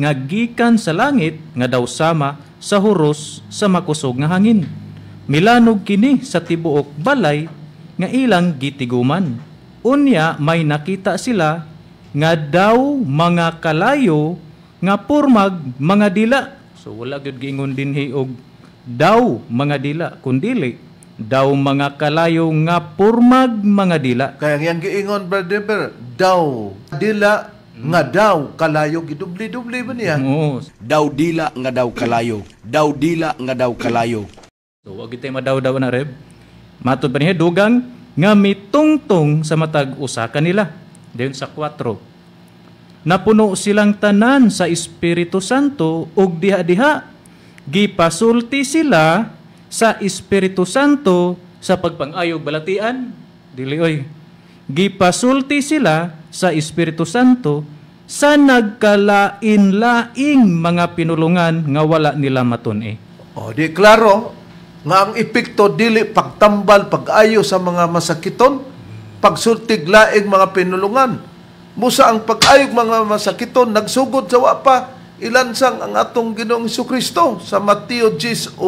Speaker 2: nga gikan sa langit nga daw sama sa huros sa makusog nga hangin. Milanog kini sa tibuok balay nga ilang gitiguman. Unya may nakita sila nga daw mga kalayo nga pormag mga dila. So wala gyud giingon dinhi og daw mga dila, kundili daw mga kalayo nga pormag mga dila.
Speaker 1: Kaya ang giingon, Brother Dever, daw dila nga daw kalayo, gidubli-dubli ba niya?
Speaker 2: Oo.
Speaker 5: Daw dila nga daw kalayo. Daw dila nga daw kalayo.
Speaker 2: So wag gid tayo madaw-daw na, Reb. Matud pa niya dugang nga mitungtong sa matag usa kanila. Dayon sa 4. Napuno silang tanan sa Espiritu Santo ug diha-diha gipasulti sila sa Espiritu Santo sa pagpang-ayog balatian. Dili oy. Gipasulti sila sa Espiritu Santo sa nagkalain-laing mga pinulungan nga wala nila matun-i.
Speaker 1: O di klaro nga ang epekto dili pagtambal, pag-ayo sa mga masakiton, pagsultig laing mga pinulungan. Musa ang pag-ayog mga masakiton nagsugod sa wa pa Ilansang ang atong Ginoong Kristo sa Mateo 10:1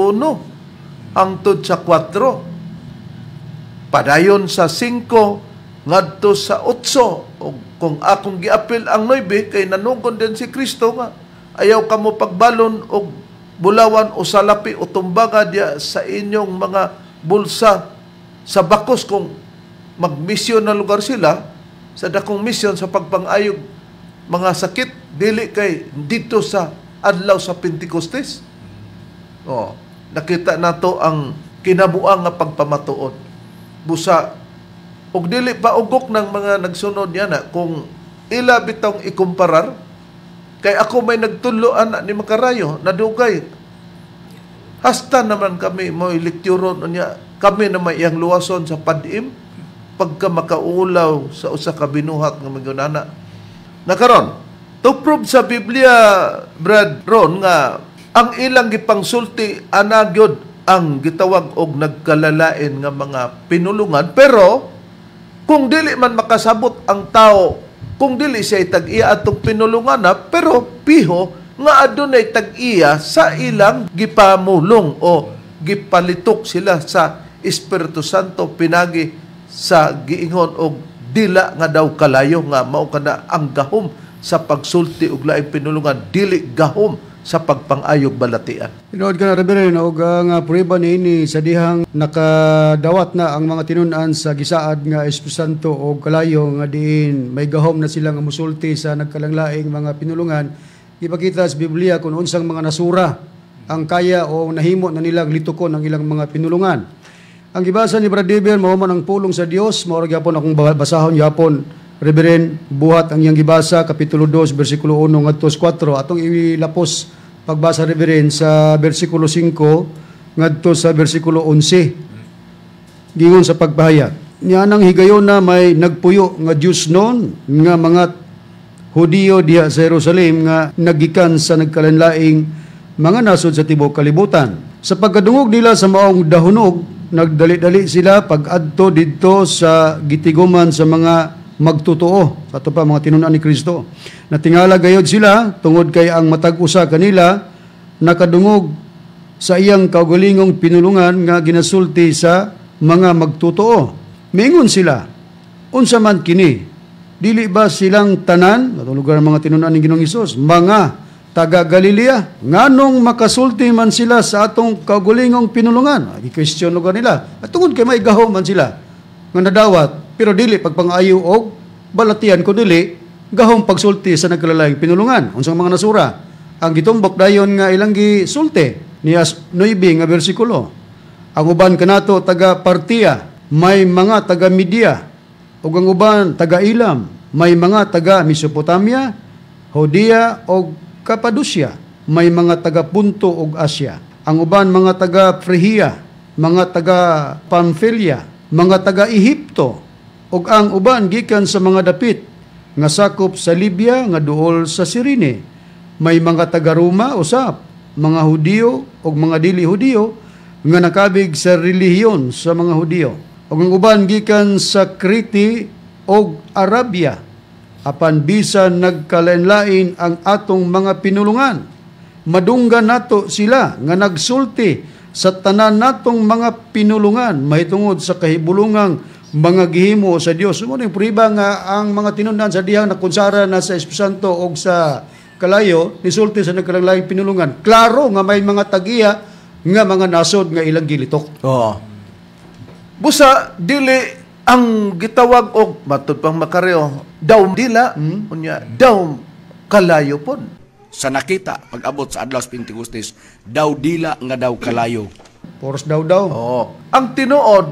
Speaker 1: hangtod sa 4. Padayon sa 5 ngadto sa 8. O kung akong giapil ang 9 kay nanugon din si Kristo nga ayaw kamo pagbalon og bulawan o salapi o tumbaga diya sa inyong mga bulsa sa bakos kung magmisyon na lugar sila sa dakong misyon sa pagpangayog mga sakit dili kay dito sa adlaw sa Pentecostes. Oh, nakita nato ang kinabuang nga pagpamatuod. Busa og dili pa ugok ng mga nagsunod niya na kung ila bitong ikumparar kay ako may nagtudlo ana ni Makarayo nadugay. Hasta naman kami mo lektyuron unya kami na may iyang luwason sa padim pagka makaulaw sa usa ka binuhat nga magunana. Nakaron, to prove sa Biblia, Brad Ron, nga ang ilang gipangsulti ana gyud ang gitawag og nagkalalain nga mga pinulungan, pero kung dili man makasabot ang tao, kung dili siya tag-iya atong pinulungan na, pero piho nga adunay tag-iya sa ilang gipamulong o gipalitok sila sa Espiritu Santo pinagi sa giingon og dila nga daw kalayo nga mao kana ang gahom sa pagsulti og laing pinulungan, dili gahom sa pagpang-ayog balatian.
Speaker 4: Tinuod ka na, Reverend, og ang prueba niini sa dihang nakadawat na ang mga tinun-an sa gisaad nga Espiritu Santo og kalayo nga diin may gahom na sila nga musulti sa nagkalanglaing mga pinulungan. Ipakita sa Biblia kung unsang mga nasura ang kaya o nahimo na nilang litukon ang ilang mga pinulungan. Ang gibasa ni Brad Dever, mao man ang pulong sa Dios, mao ra gyapon akong basahon gyapon. Reverend, buhat ang iyang gibasa, Kapitulo 2, versikulo 1 ngadto sa 4. Atong ilapos pagbasa, Reverend, sa versikulo 5 ngadto sa versikulo 11. Gingon sa pagpahayag. Niya nang higayon na may nagpuyo nga Diyos noon, nga mga Hudiyo diha sa Jerusalem nga nagikan sa nagkalanlaing mga nasod sa tibuok kalibutan. Sa pagkadungog nila sa maong dahunog, nagdali-dali sila pag-adto didto sa gitiguman sa mga magtotoo, sa ato pa mga tinun-an ni Kristo. Natingala gayod sila tungod kay ang matag usa kanila nakadungog sa iyang kaugalingong pinulungan nga ginasulti sa mga magtotoo. Mingon sila, unsa man kini? Dili ba silang tanan, atong lugar mga tinun-an ni Ginoong Hesus, mga taga Galilea? Nganong makasulti man sila sa atong kaugalingong pinulungan? Gi-question lugar nila. At tungod kay may gahom man sila nga nadawat, pero dili pagpangayo og balatian ko dili gahom pagsulti sa nagkalalaing pinulungan. Unsang mga nasura ang gitumbok dayon nga ilang gisulti niya 9 nga bersikulo. Ang uban kanato taga Partia, may mga taga Media, ug ang uban taga Ilam, may mga taga Mesopotamia, Judea og Cappadocia, may mga taga Punto ug Asia. Ang uban mga taga Frigia, mga taga Pamphylia, mga taga Ehipto, ug ang uban gikan sa mga dapit nga sakop sa Libya nga duol sa Sirene. May mga taga Roma usap, mga Hudiyo ug mga dili Hudiyo nga nakabig sa relihiyon sa mga Hudiyo. Ug ang uban gikan sa Crete ug Arabia. Apan bisan nagkalain-lain ang atong mga pinulungan, madunggan nato sila nga nagsulti sa tanan natong mga pinulungan mahitungod sa kahibulungang mga gihimo sa Dios. Mo ning prueba nga ang mga tinun-an sa dihang nakonsara na sa Espiritu Santo og sa kalayo nisulti sa nagkalanglaing pinulungan. Klaro nga may mga tagiya nga mga nasod nga ilang gilitok.
Speaker 1: Oo. Busa dili ang gitawag og matud pang makareo daw dila unya daw kalayo pon.
Speaker 5: Sa nakita pag-abot sa adlaw sa Pentecostes, daw dila nga daw kalayo.
Speaker 4: Poros daw daw.
Speaker 1: Oo. Ang tinuod,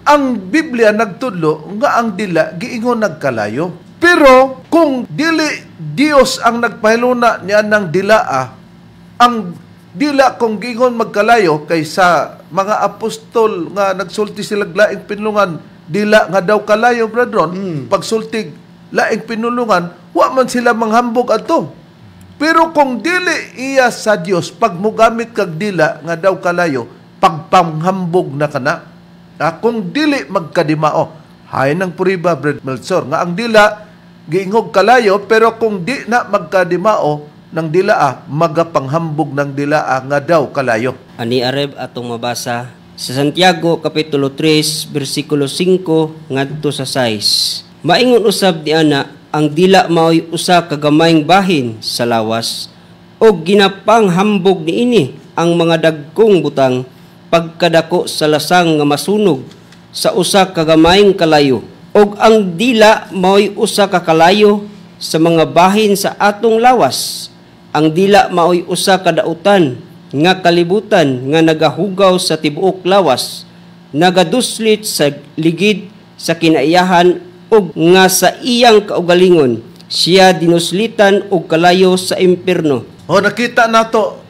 Speaker 1: ang Biblia nagtudlo nga ang dila giingon nagkalayo. Pero kung dili Dios ang nagpahiluna niya ng dilaa, ang dila kung giingon magkalayo kay sa mga apostol nga nagsulti sila laing pinulungan, dila nga daw kalayo, brethren, pagsulti laing pinulungan, wa man sila manghambog adto. Pero kung dili iya sa Dios, pag mugamit kag dila nga daw kalayo, pagpanghambog na kana. Kung dili magkadimao, hay nang puriba, Brad Melchor, nga ang dila giingog kalayo, pero kung di na magkadimao, ng dilaa magapanghambog ng dilaa nga daw kalayo.
Speaker 3: Ani areb atong mabasa sa Santiago kapitulo 3 bersikulo 5 ngadto sa 6. Maingon usab ni ana, ang dila maoy usa ka gamayng bahin sa lawas ug ginapanghambog niini ang mga dagkong butang pagkadako sa lasang nga masunog sa usa ka gamayng kalayo. Ug ang dila maoy usa ka kalayo sa mga bahin sa atong lawas. Ang dila maoy usa ka dautan nga kalibutan nga nagahugaw sa tibuok lawas, nagaduslit sa ligid sa kinaiyahan ug nga sa iyang kaugalingon siya dinuslitan og kalayo sa impierno.
Speaker 1: O nakita nato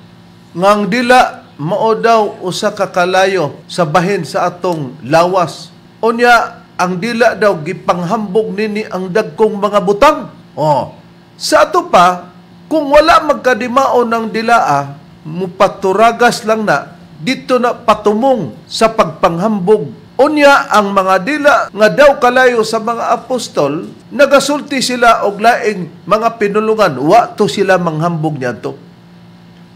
Speaker 1: nga ang dila mao daw usa ka kalayo sa bahin sa atong lawas. Unya ang dila daw gipanghambog nini ang dagkong mga butang. O sa ato pa, kung wala magkadimaon ng dilaa, mupaturagas lang na dito na patumong sa pagpanghambog. Unya ang mga dila nga daw kalayo sa mga apostol, nagasulti sila og laing mga pinulungan, wa to sila manghambog niadto.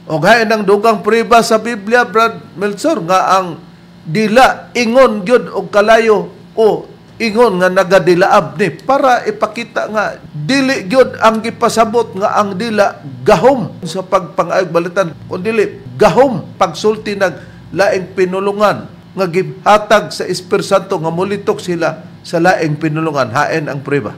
Speaker 1: Og hain ang dugang prueba sa Biblia, Brad Melchor, nga ang dila ingon gyud og kalayo o ingon nga nagadilaab ni para ipakita nga dili gyud ang gipasabot nga ang dila gahom sa pagpangayog balitan, kun dili gahom pagsulti nag laing pinulungan nga gihatag sa Espiritu Santo nga mulitok sila sa laing pinulungan. Hain ang prueba.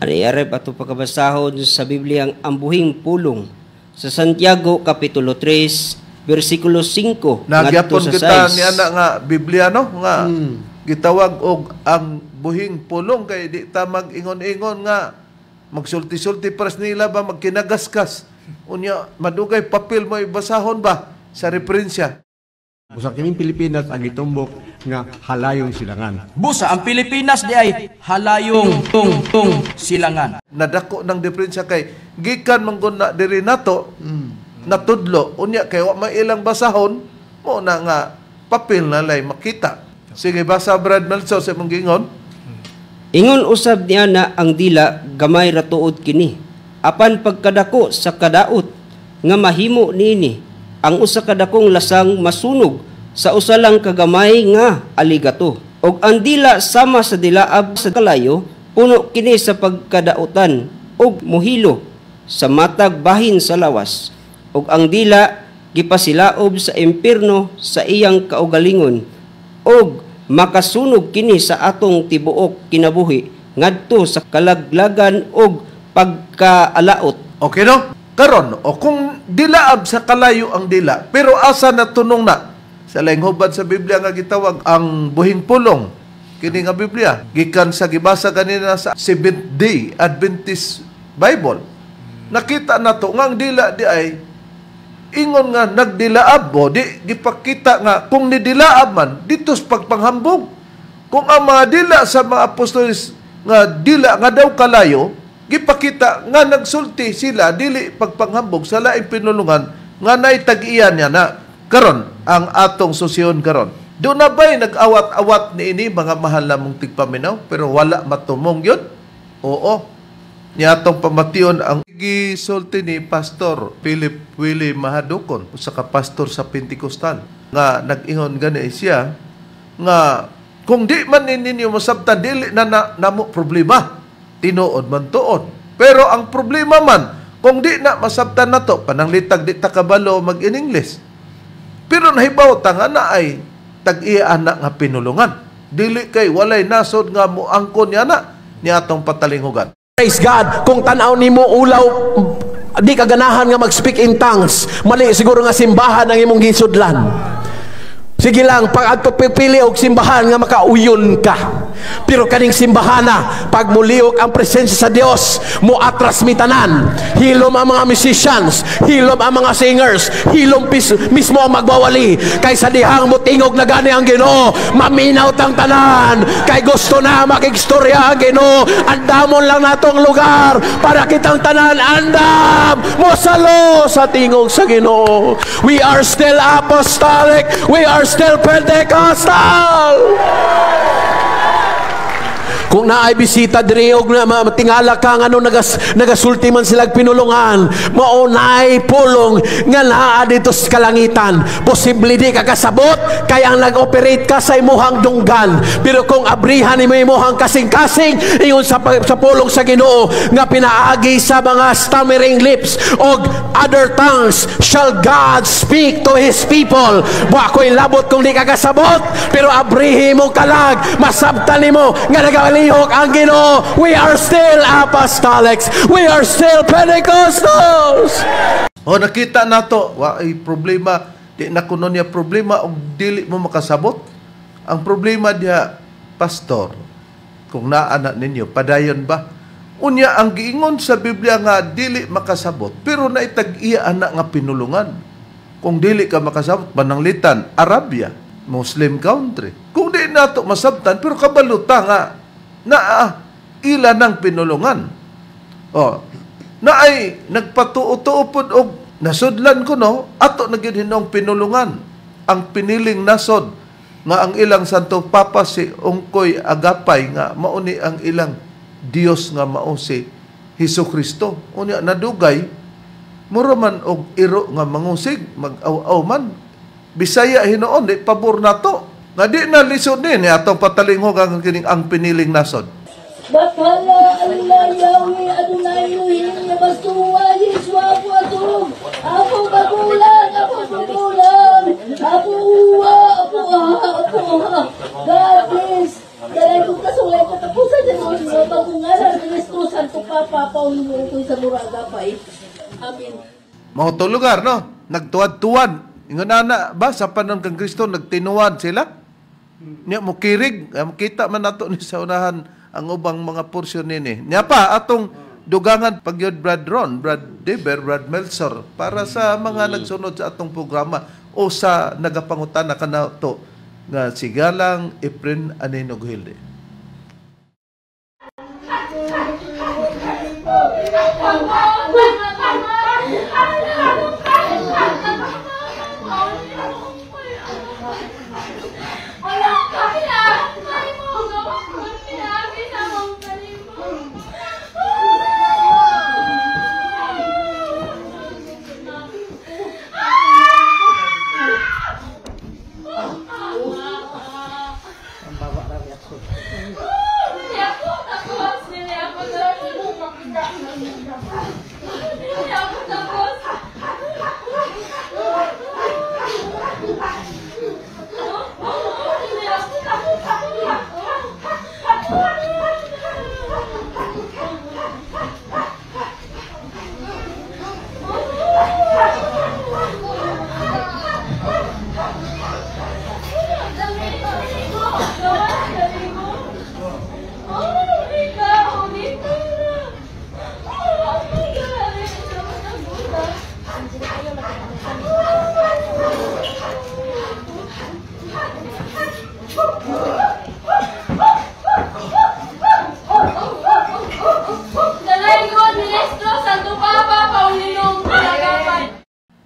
Speaker 3: Ani arep ato pagkabasahon sa Biblia ang buhing pulong sa Santiago kapitulo 3 bersikulo 5
Speaker 1: Nagyapon kita ni ana nga Biblia no nga gitawag og ang buhing pulong kay di ta mag-ingon-ingon nga magsulti-sulti pares nila ba magkinagaskas. Unya madugay papel mo ibasahon ba sa referensya.
Speaker 6: Busa kining Pilipinas ang gitumbok nga halayong silangan.
Speaker 7: Busa ang Pilipinas di ay halayong tung tung silangan.
Speaker 1: Nadako ng diferensya kay gikan man na diri nato natudlo unya kay wa may ilang basahon mo na nga papel na lay makita. Sige, basa Brad Melso sa imong giingon.
Speaker 3: Ingon usab niya na ang dila gamay ra tuod kini. Apan pagkadako sa kadaot nga mahimo niini ang usa ka dakong lasang masunog sa usa lang kagamay nga aligato. Og ang dila sama sa dilaab sa kalayo, puno kini sa pagkadautan og muhilo sa matag bahin sa lawas. Og ang dila gipasilaob sa impierno sa iyang kaugalingon og makasunog kini sa atong tibuok kinabuhi ngadto sa kalaglagan og pagkaalaot.
Speaker 1: Okay no? Karon, o kung dilaab sa kalayo ang dila, pero asa na tunong na? Sa laing hubad sa Biblia nga gitawag ang buhing pulong, kini nga Biblia, gikan sa gibasa kanina sa Seventh Day Adventist Bible. Nakita nato nga ang dila di ay ingon nga nagdilaab o di gipakita nga kung nidilaab man dito sa pagpanghambog. Kung ang mga dila sa mga apostoles nga dila nga daw kalayo, gipakita nga nagsulti sila dili pagpanghambog sa laing pinulungan nga naitag-iyan niya na. Karon ang atong susyon karon. Do na ba'y nag-awat-awat niini mga mahal namong tigpaminaw pero wala matumong yun? Oo. Niya atong pamation ang gisulti ni Pastor Philip Willie Mahadukon, usa ka pastor sa Pentecostal, nga nag-ingon gani siya nga kung di man ninyo masabtan dili na namo problema. Tinuod man tuod. Pero ang problema man, kung di na masabtan nato, pananglitag di ta kabalo mag-in-English. Pero nahibaw ta nga na ay tag-iya na nga pinulungan. Dili kay walay nasod nga moangkon niya na niya atong patalinghugan.
Speaker 8: Praise God. Kung tan-aw nimo ulaw, di ka ganahan nga mag-speak in tongues. Mali siguro nga simbahan ang imong gisudlan. Sige lang, pag pipili og simbahan nga makauyon ka. Pero kaning simbahana, pag muliok ang presensya sa Dios, mo atras mi tanan. Hilom ang mga musicians, hilom ang mga singers, hilom mismo ang magwawali. Kay sa dihang motingog na gani ang Ginoo, maminaw tang tanan. Kay gusto na makigstorya ang Ginoo, andamon lang natong lugar para kitang tanan andam mosalo sa tingog sa Ginoo. We are still apostolic, we are still Pentecostal. Kung naay bisita diri og matingala ka ngano nagasulti man silag pinulungan, mao naay pulong nga naa dito sa kalangitan. Posible di ka kasabot kay ang nag-operate ka sa imuhang dunggan, pero kung abrihan nimo imuhang kasing-kasing ingon sa pulong sa Ginoo nga pinaagi sa mga stammering lips og other tongues shall God speak to His people. Wa ko'y labot kung di ka kasabot, pero abrihi mo kalag, masabtan nimo nga nagalihok ang Ginoo. We are still apostolics. We are still Pentecostals.
Speaker 1: O nakita nato, wa ay problema, di na kuno niya problema og dili mo makasabot. Ang problema diha, pastor, kung naa na ninyo, padayon ba? Unya ang giingon sa Biblia nga dili makasabot, pero naitag-iya ana nga pinulungan. Kung dili ka makasabot, pananglitan, Arabia, Muslim country. Kung di nato masabtan, pero kabaluta nga naa ila ng pinulungan. O, na ay nagpatuo-tuo pod og nasudlan ko no, ato na gyud hinong pinulungan. Ang piniling nasod nga ang ilang Santo Papa si Ungkoy Agapay nga mauni ang ilang Dios nga mao si Hesus Kristo. Unya nadugay mura man og iro nga mangusig, mag-aw-aw man. Bisaya hinuon di pabor nato. Nga di na lisod ni atong patalinghog ang kining ang piniling nasod.
Speaker 9: Bakala Allah Yahweh Adonai Elohim Yabasuwa Yeshua Apo Apo magulang, Apo magulang, Apo uwa, Apo aha, Apo aha. God bless. Dalay kong kasuway katapusan niya noon mga bagong ngalan Ministro Santo Papa Paulo Ungkoy sa Muraga pa eh. Amen.
Speaker 1: Mao to lugar no, nagtuwad-tuwad. Ingon ana ba sa panahon kang Kristo nagtinuwad sila? Nya mo kirig, kita man nato ni sa unahan ang ubang mga porsyon nini. Nya pa atong dugangan pagyud Brad Ron, Brad Deber, Brad Melzor para sa mga nagsunod sa atong programa o sa nagapangutana kanato nga si Galang Efren Anenog Hilde.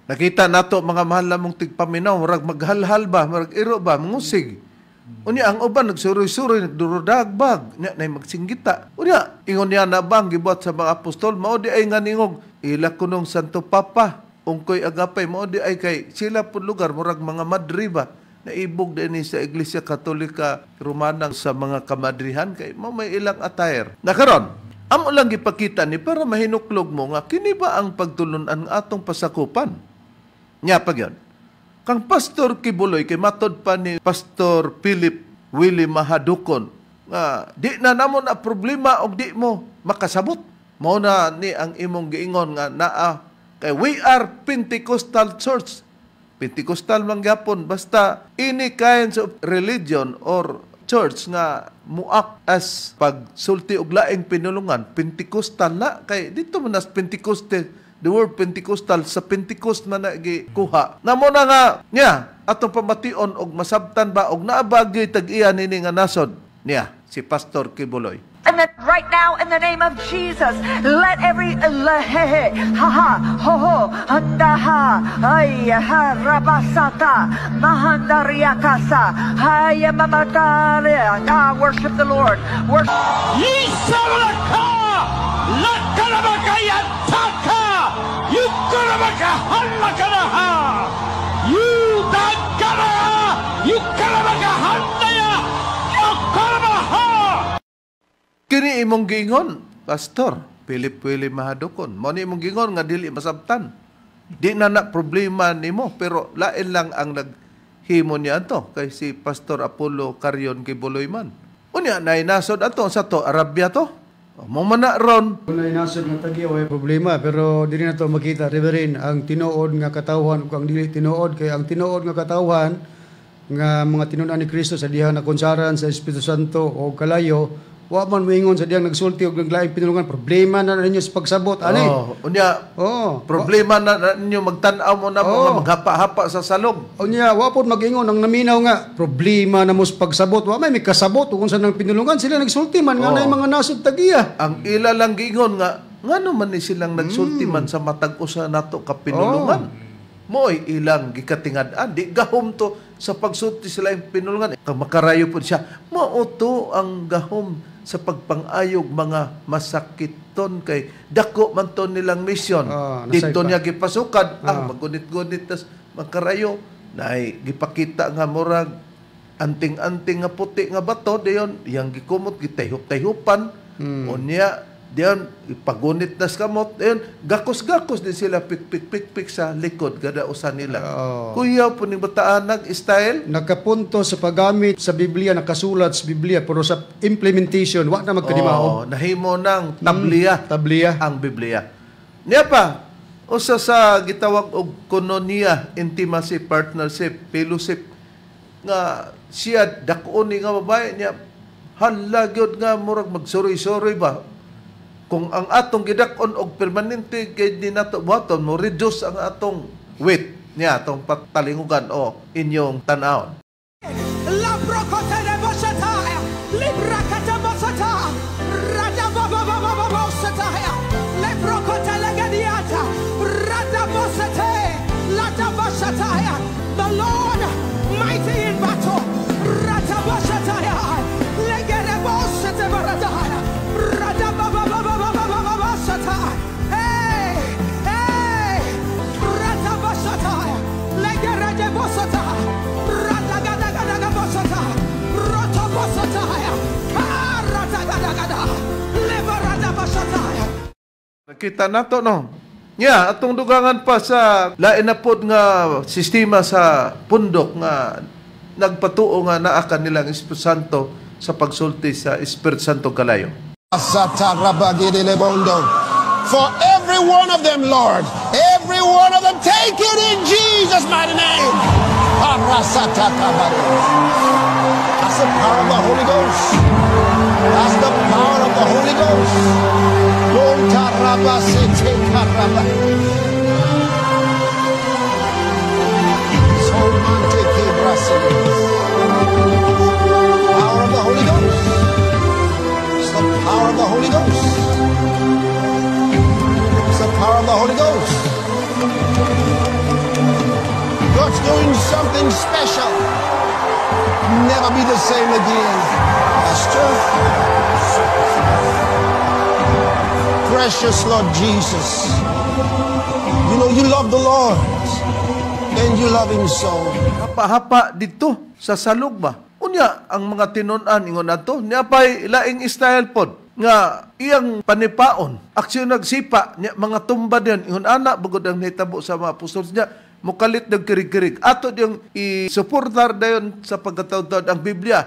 Speaker 1: Nakita nato mga mahal namong tigpaminaw, murag maghalhal ba, murag iro ba, mangusig. Unya ang uban nagsuroy-suroy, nagdurudagbag, unya nay magsinggita. Unya ingon niya na bang gibuhat sa mga apostol, mao di ay nga ningog ila kunong Santo Papa, Ungkoy Agapay, mao di ay kay sila pud lugar murag mga madri ba, naibog din sa Iglesia Katolika Romana sa mga kamadrihan kay mao may ilang attire. Nakaron, amo lang gipakita ni para mahinuklog mo nga kini ba ang pagtulun-an nga atong pasakupan. Nya pag yun. Kang Pastor Quiboloy, kay matod pa ni Pastor Philip Willie Mahadukon, nga di na namo na problema og di mo makasabot. Mao na ni ang imong giingon nga naa kay we are Pentecostal Church. Pentecostal man gyapon basta any kinds of religion or church nga muak as pagsulti og laing pinulungan, Pentecostal na kay dito man nas Pentecoste. The word Pentecostal sa Pentecost man na gikuha. Namo na nga niya atong pamation og masabtan ba og naabagyoy tag-iya nini nga nasod niya si Pastor Quiboloy.
Speaker 10: And then right now, in the name of Jesus, let every lehe, ha ha, ho ho, handa ha, ay ha, rabasata, mahandariakasa, hay mamatare. Ah, worship the Lord. Worship.
Speaker 11: Yisabalaka! Lakalabakayataka! Yukarabakahalakanaha! Yudagara! Yukarabakahandaya! Yukarabaha!
Speaker 1: Kini imong giingon, Pastor Philip Willie Mahadukon. Mao ni imong giingon nga dili masabtan. Di na na problema nimo, pero lain lang ang naghimo niya ato kay si Pastor Apollo Carrion Quiboloy man. Unya nay nasod ato sa to Arabia to. Mo man na ron.
Speaker 4: Kung nasod nga tagi way problema, pero dili na to makita, Reverend, ang tinuod nga katawhan ug ang dili tinuod, kay ang tinuod nga katawhan nga mga tinud-an ni Kristo sa dihang nakonsaran sa Espiritu Santo o kalayo, wa man moingon sa dihang nagsulti og naglaing pinulungan, problema na ninyo sa pagsabot ani.
Speaker 1: Oh, unya
Speaker 4: oh,
Speaker 1: problema na ninyo magtan-aw mo na mo nga maghapa-hapa sa salog.
Speaker 4: Unya wa pod mag-ingon ang naminaw nga problema na mo sa pagsabot, wa may mikasabot kung sa nang pinulungan sila nagsulti man nga nay mga nasod tagiya.
Speaker 1: Ang ila lang giingon nga ngano man ni silang nagsulti man sa matag usa nato ka pinulungan. Mo'y ilang gikatingad-an, di gahom to sa pagsulti sila yung pinulungan. Kag makarayo po siya, mao to ang gahom sa pagpang-ayog mga masakiton kay dako man to nilang misyon. Dito niya gipasukad, magunit-gunit tas makarayo, nay gipakita nga murag anting-anting nga puti nga bato dayon iyang gikumot gitayhop-tayhopan. Unya diyan ipagunit nas kamot dayon gakos-gakos din sila pik-pik-pik-pik sa likod kada usa nila. Kuya po ning bataan nag style
Speaker 4: nakapunto sa paggamit sa Biblia, nakasulat sa Biblia, pero sa implementation wa na magkadimao.
Speaker 1: Nahimo ng tabliya,
Speaker 4: tabliya
Speaker 1: ang Biblia. Niya pa usa sa gitawag og kononia, intimacy, partnership, fellowship nga siya dakuon ni nga babae niya hala gyud nga murag magsuroy-suroy ba. Kung ang atong gidak-on og permanente kay di nato buhaton, mo reduce ang atong weight niya atong patalingugan o inyong tan-awon.
Speaker 11: The Lord mighty in battle. Hey, hey,
Speaker 1: Nakita nato no. Nya atong dugangan pa sa lain na pod nga sistema sa pundok nga nagpatuo nga naa kanilang Espiritu Santo sa pagsulti sa Espiritu Santo kalayo.
Speaker 12: For every one of them, Lord, every one of them, take it in Jesus' mighty name. That's the power of the Holy Ghost. That's the power of the Holy Ghost. Power of the Holy Ghost. It's the power of the Holy Ghost. It's the power of the Holy Ghost. God's doing something special. Never be the same again. Pastor. Precious Lord Jesus. You know, you love the Lord. And you love Him so.
Speaker 1: Hapa-hapa dito sa salog ba? Unya, ang mga tinun-an, ingon ato, niya pa'y laing style pod nga iyang panipaon. Aksyon nagsipa, niya, mga tumba diyan, ingon ana, bugod ang nahitabo sa mga apostol niya, mukalit ng kirig-kirig. Ato diyong i-suportar dayon sa pagkataon ang Biblia.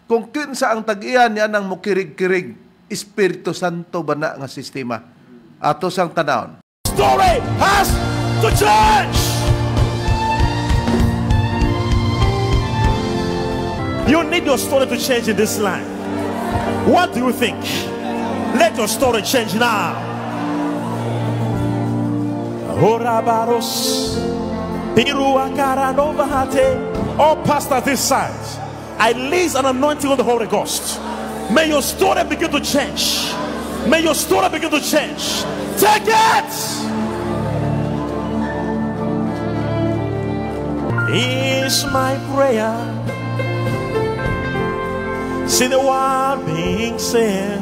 Speaker 1: Kung kinsa ang tag-iya niya ng mukirig-kirig, Espiritu Santo ba na nga sistema? Ato sang tanawon.
Speaker 11: Story has to change! You need your story to change in this life. What do you think? Let your story change now. All pastors this size, I release an anointing of the Holy Ghost. May your story begin to change. May your story begin to change. Take it! Is my prayer. See the world being saved.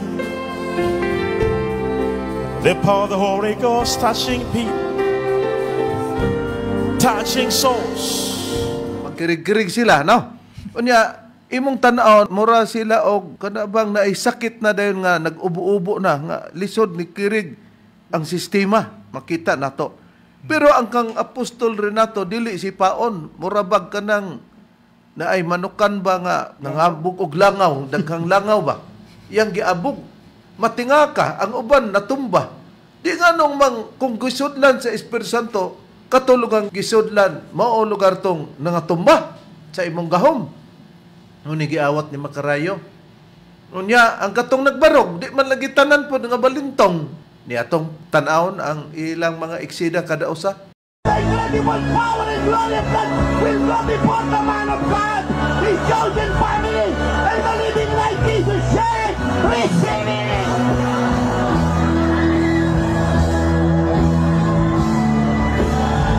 Speaker 11: The power of the Holy Ghost touching people, touching souls.
Speaker 1: Magkirig-kirig sila, no? Unya, imong tan-aw, mura sila og kana bang naay sakit na dayon nga nag-ubo-ubo na nga lisod ni kirig ang sistema, makita nato. Pero ang kang Apostol Renato dili si paon, mura bag kanang naay manukan ba nga nangabog og langaw, daghang langaw ba? Iyang giabog. Matinga ka, ang uban natumba. Di nga nung mang kung gisudlan sa Espiritu Santo, katulog ang gisudlan, mao lugar tong nangatumba sa imong gahom. Ngunit giawat ni Makarayo. Unya, ang katong nagbarog, di man lagi tanan po nga balintong. Ni atong tan-awon ang ilang mga eksida kada usa.
Speaker 9: The incredible power and glory of God will go before the man of God, his chosen family, and the living like Jesus said, receive it!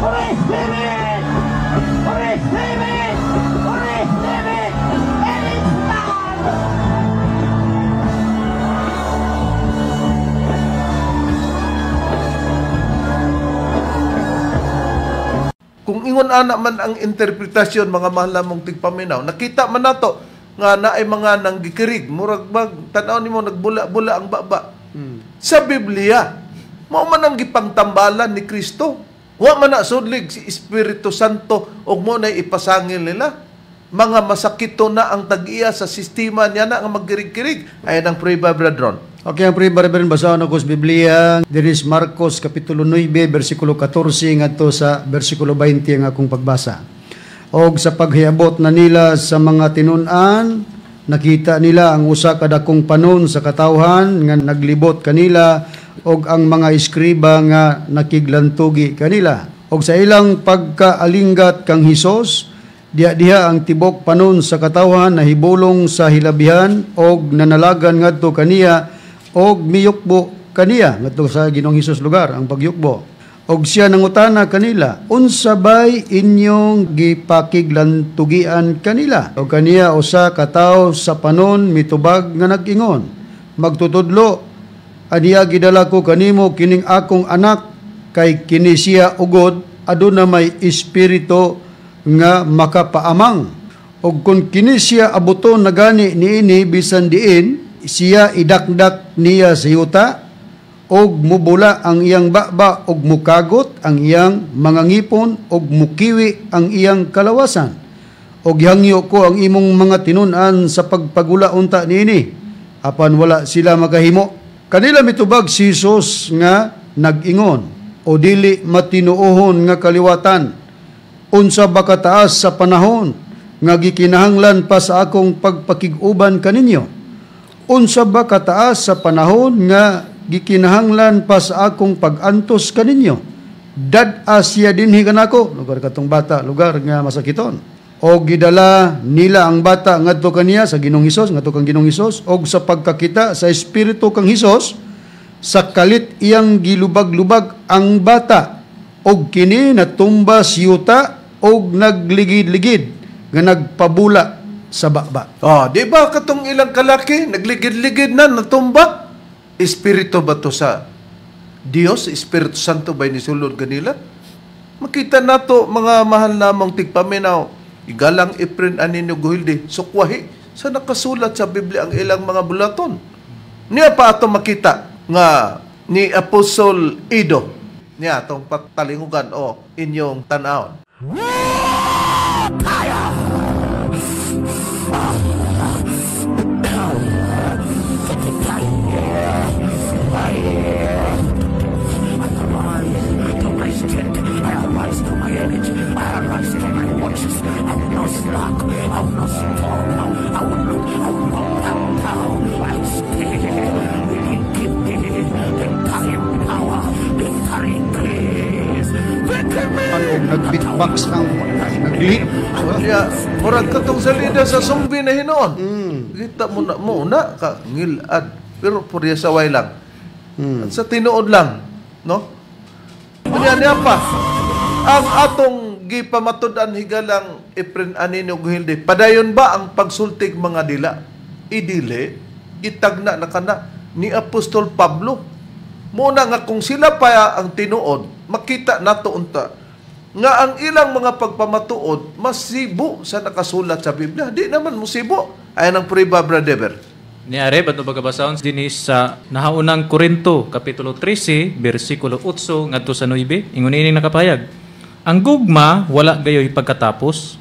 Speaker 9: Receive it! Receive it! Receive it! And it's done!
Speaker 1: Kung ingon ana man ang interpretasyon, mga mahal namong tigpaminaw, nakita man nato nga naay mga nanggikirig, murag bag tan-aw nimo nagbula-bula ang baba. Sa Biblia, mao man ang gipangtambalan ni Kristo. Wa man na sudlig si Espiritu Santo ug mo nay ipasangil nila. Mga masakito na ang tag-iya sa sistema niya na nga magkirig-kirig. Ayan ang prueba, Brad Ron.
Speaker 4: Okay, ang prueba, Reverend, basahon ako sa Biblia. There is Marcos, Kapitulo 9, versikulo 14, ngadto sa versikulo 20 ang akong pagbasa. Og sa paghiabot na nila sa mga tinun-an, nakita nila ang usa ka dakong panon sa katawhan nga naglibot kanila og ang mga eskriba nga nakiglantugi kanila. Og sa ilang pagkaalinggat kang Hesus, diha-diha ang tibok panon sa katawhan nahibulong sa hilabihan og nanalagan ngadto kaniya og miyukbo kaniya ngadto sa Ginoong Hesus lugar ang pagyukbo. Og siya nangutana kanila, unsa bay inyong gipakiglantugian kanila? Og kaniya usa ka tawo sa panon mitubag nga nag-ingon, magtutudlo, aniya gidala ko kanimo kining akong anak, kay kini siya ugod aduna may espiritu nga makapaamang. Og kung kini siya abuton na gani niini bisan diin, siya idakdak niya sa yuta, og mubula ang iyang baba, og mukagot ang iyang mga ngipon, og mukiwi ang iyang kalawasan. Og hangyo ko ang imong mga tinun-an sa pagpagula unta niini, apan wala sila makahimo. Kanila mitubag si Jesus nga nag-ingon, o dili matinuohon nga kaliwatan, unsa ba kataas sa panahon nga gikinahanglan pa sa akong pagpakig-uban kaninyo? Unsa ba kataas sa panahon nga gikinahanglan pa sa akong pag-antos kaninyo? Dad-a siya dinhi kanako, lugar katong bata, lugar nga masakiton. O gidala nila ang bata ngadto kaniya sa Ginoong Hesus, ngadto kang Ginoong Hesus, og sa pagkakita sa espiritu kang Hesus, sa kalit iyang gilubag-lubag ang bata, og kini natumba siyuta og nagligid-ligid nga nagpabula sa baba.
Speaker 1: Oh, di ba katong ilang kalaki nagligid-ligid na natumba? Espiritu ba to sa Dios? Espiritu Santo ba nisulod kanila? Makita nato mga mahal namong tigpaminaw, igalang Efren Anino Guhilde, sukwahi sa nakasulat sa Biblia ang ilang mga bulaton. Niya pa ato makita nga ni Apostol Ido niya atong patalingugan o inyong tan-awon.
Speaker 4: Nag-beatbox ang nag-lead.
Speaker 1: Yeah, murag katong salida sa zombie na hinoon. Kita mo na mo na ka ngilad pero purya saway lang. At sa tinuod lang, no? Unya niya pa ang atong gipamatud-an, higalang Efren Anino Guhilde. Padayon ba ang pagsultig mga dila? Idili, itagna na kana ni Apostol Pablo. Muna nga kung sila pa ang tinuod, makita nato unta nga ang ilang mga pagpamatuod masibo sa nakasulat sa Biblia. Di naman musibo. Ayan ang prueba, brother.
Speaker 2: Ni are bato bagabasahon dinhi sa nahaunang Korinto kapitulo 13 bersikulo 8 ngadto sa 9, ingon ini nakapayag: "Ang gugma wala gayoy pagkatapos,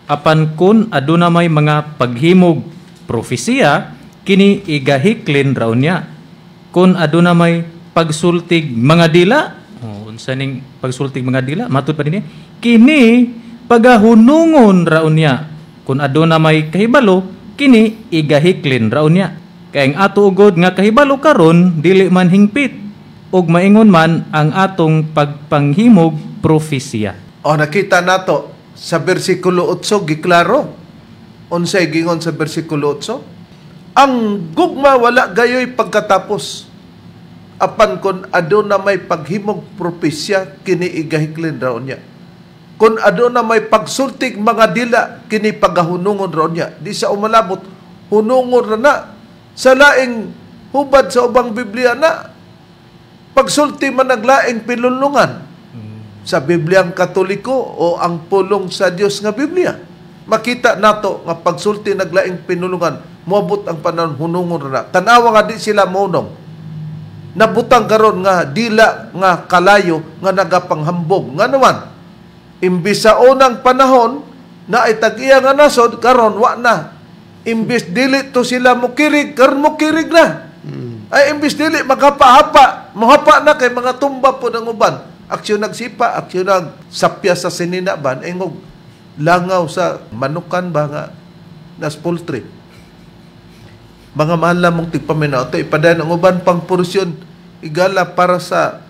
Speaker 2: apan kun aduna may mga paghimog propesiya, kini igahiklin ra unya. Kun aduna may pagsultig mga dila," oh, unsa ning pagsultig mga dila, matud pa dinhi, "kini pagahunungon ra unya. Kun aduna may kahibalo, kini igahiklin ra unya. Kay ang ato ugod nga kahibalo karon dili man hingpit, ug maingon man ang atong pagpanghimog propesiya."
Speaker 1: O nakita nato sa bersikulo 8, giklaro. Unsay gingon sa bersikulo 8? Ang gugma wala gayoy pagkatapos. Apan kon aduna may paghimog propesya, kini igahiklin ra unya. Kung aduna may pagsultig mga dila, kini pagahunungon ra unya. Di sa umalabot, hunungon ra na. Sa laing hubad sa ubang Biblia na, pagsulti man naglaing pinulungan. Sa Bibliang Katoliko o ang pulong sa Dios nga Biblia. Makita nato nga pagsulti naglaing pinulungan, moabot ang panahon hunungon ra na. Tanawa nga di sila mohunong. Nabutang karon nga dila nga kalayo nga nagapanghambog. Nga naman, imbis sa unang panahon na ay tag-iya nga nasod, karon wa na. Imbis dili to sila mukirig, karon mukirig na. Ay imbis dili maghapa-hapa, mohapa na kay mga tumba po ng uban. Aksyon nagsipa, aksyon nagsapya sa sinina ban, ingog langaw sa manukan ba nga nas poultry. Mga mahal lamong tigpaminaw, ito ipadayon ang uban pang porsyon, igala para sa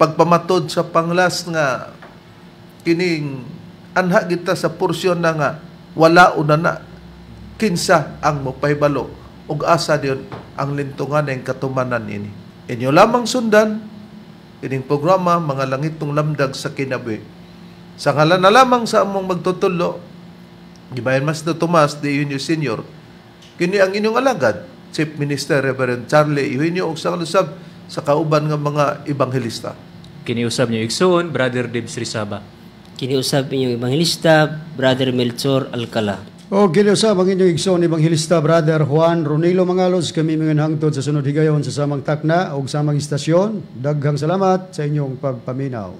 Speaker 1: pagpamatod sa panglas nga kining anha kita sa porsyon na nga wala una na kinsa ang mopahibalo ug asa diyon ang lintungan ng katumanan ini. Inyo lamang sundan ining programa Mga Langitong Lamdag sa Kinabuhi. Sa ngalan na lamang sa among magtutulo, Gibayan Master Tomas de Eugenio Senior, kini ang inyong alagad, Chief Minister Reverend Charlie Eugenio, ug sa kalusab sa kauban nga mga ebanghelista.
Speaker 2: Kiniusab niyo igsoon, Brother Debs Rizaba.
Speaker 3: Kiniusab inyong ebanghelista, Brother Melchor Alcala.
Speaker 4: O kiniusab ang inyong igsoon ebanghelista, Brother Juan Ronilo Mangalos. Kami mga hangtod sa sunod higayon sa samang takna ug samang istasyon. Daghang salamat sa inyong pagpaminaw.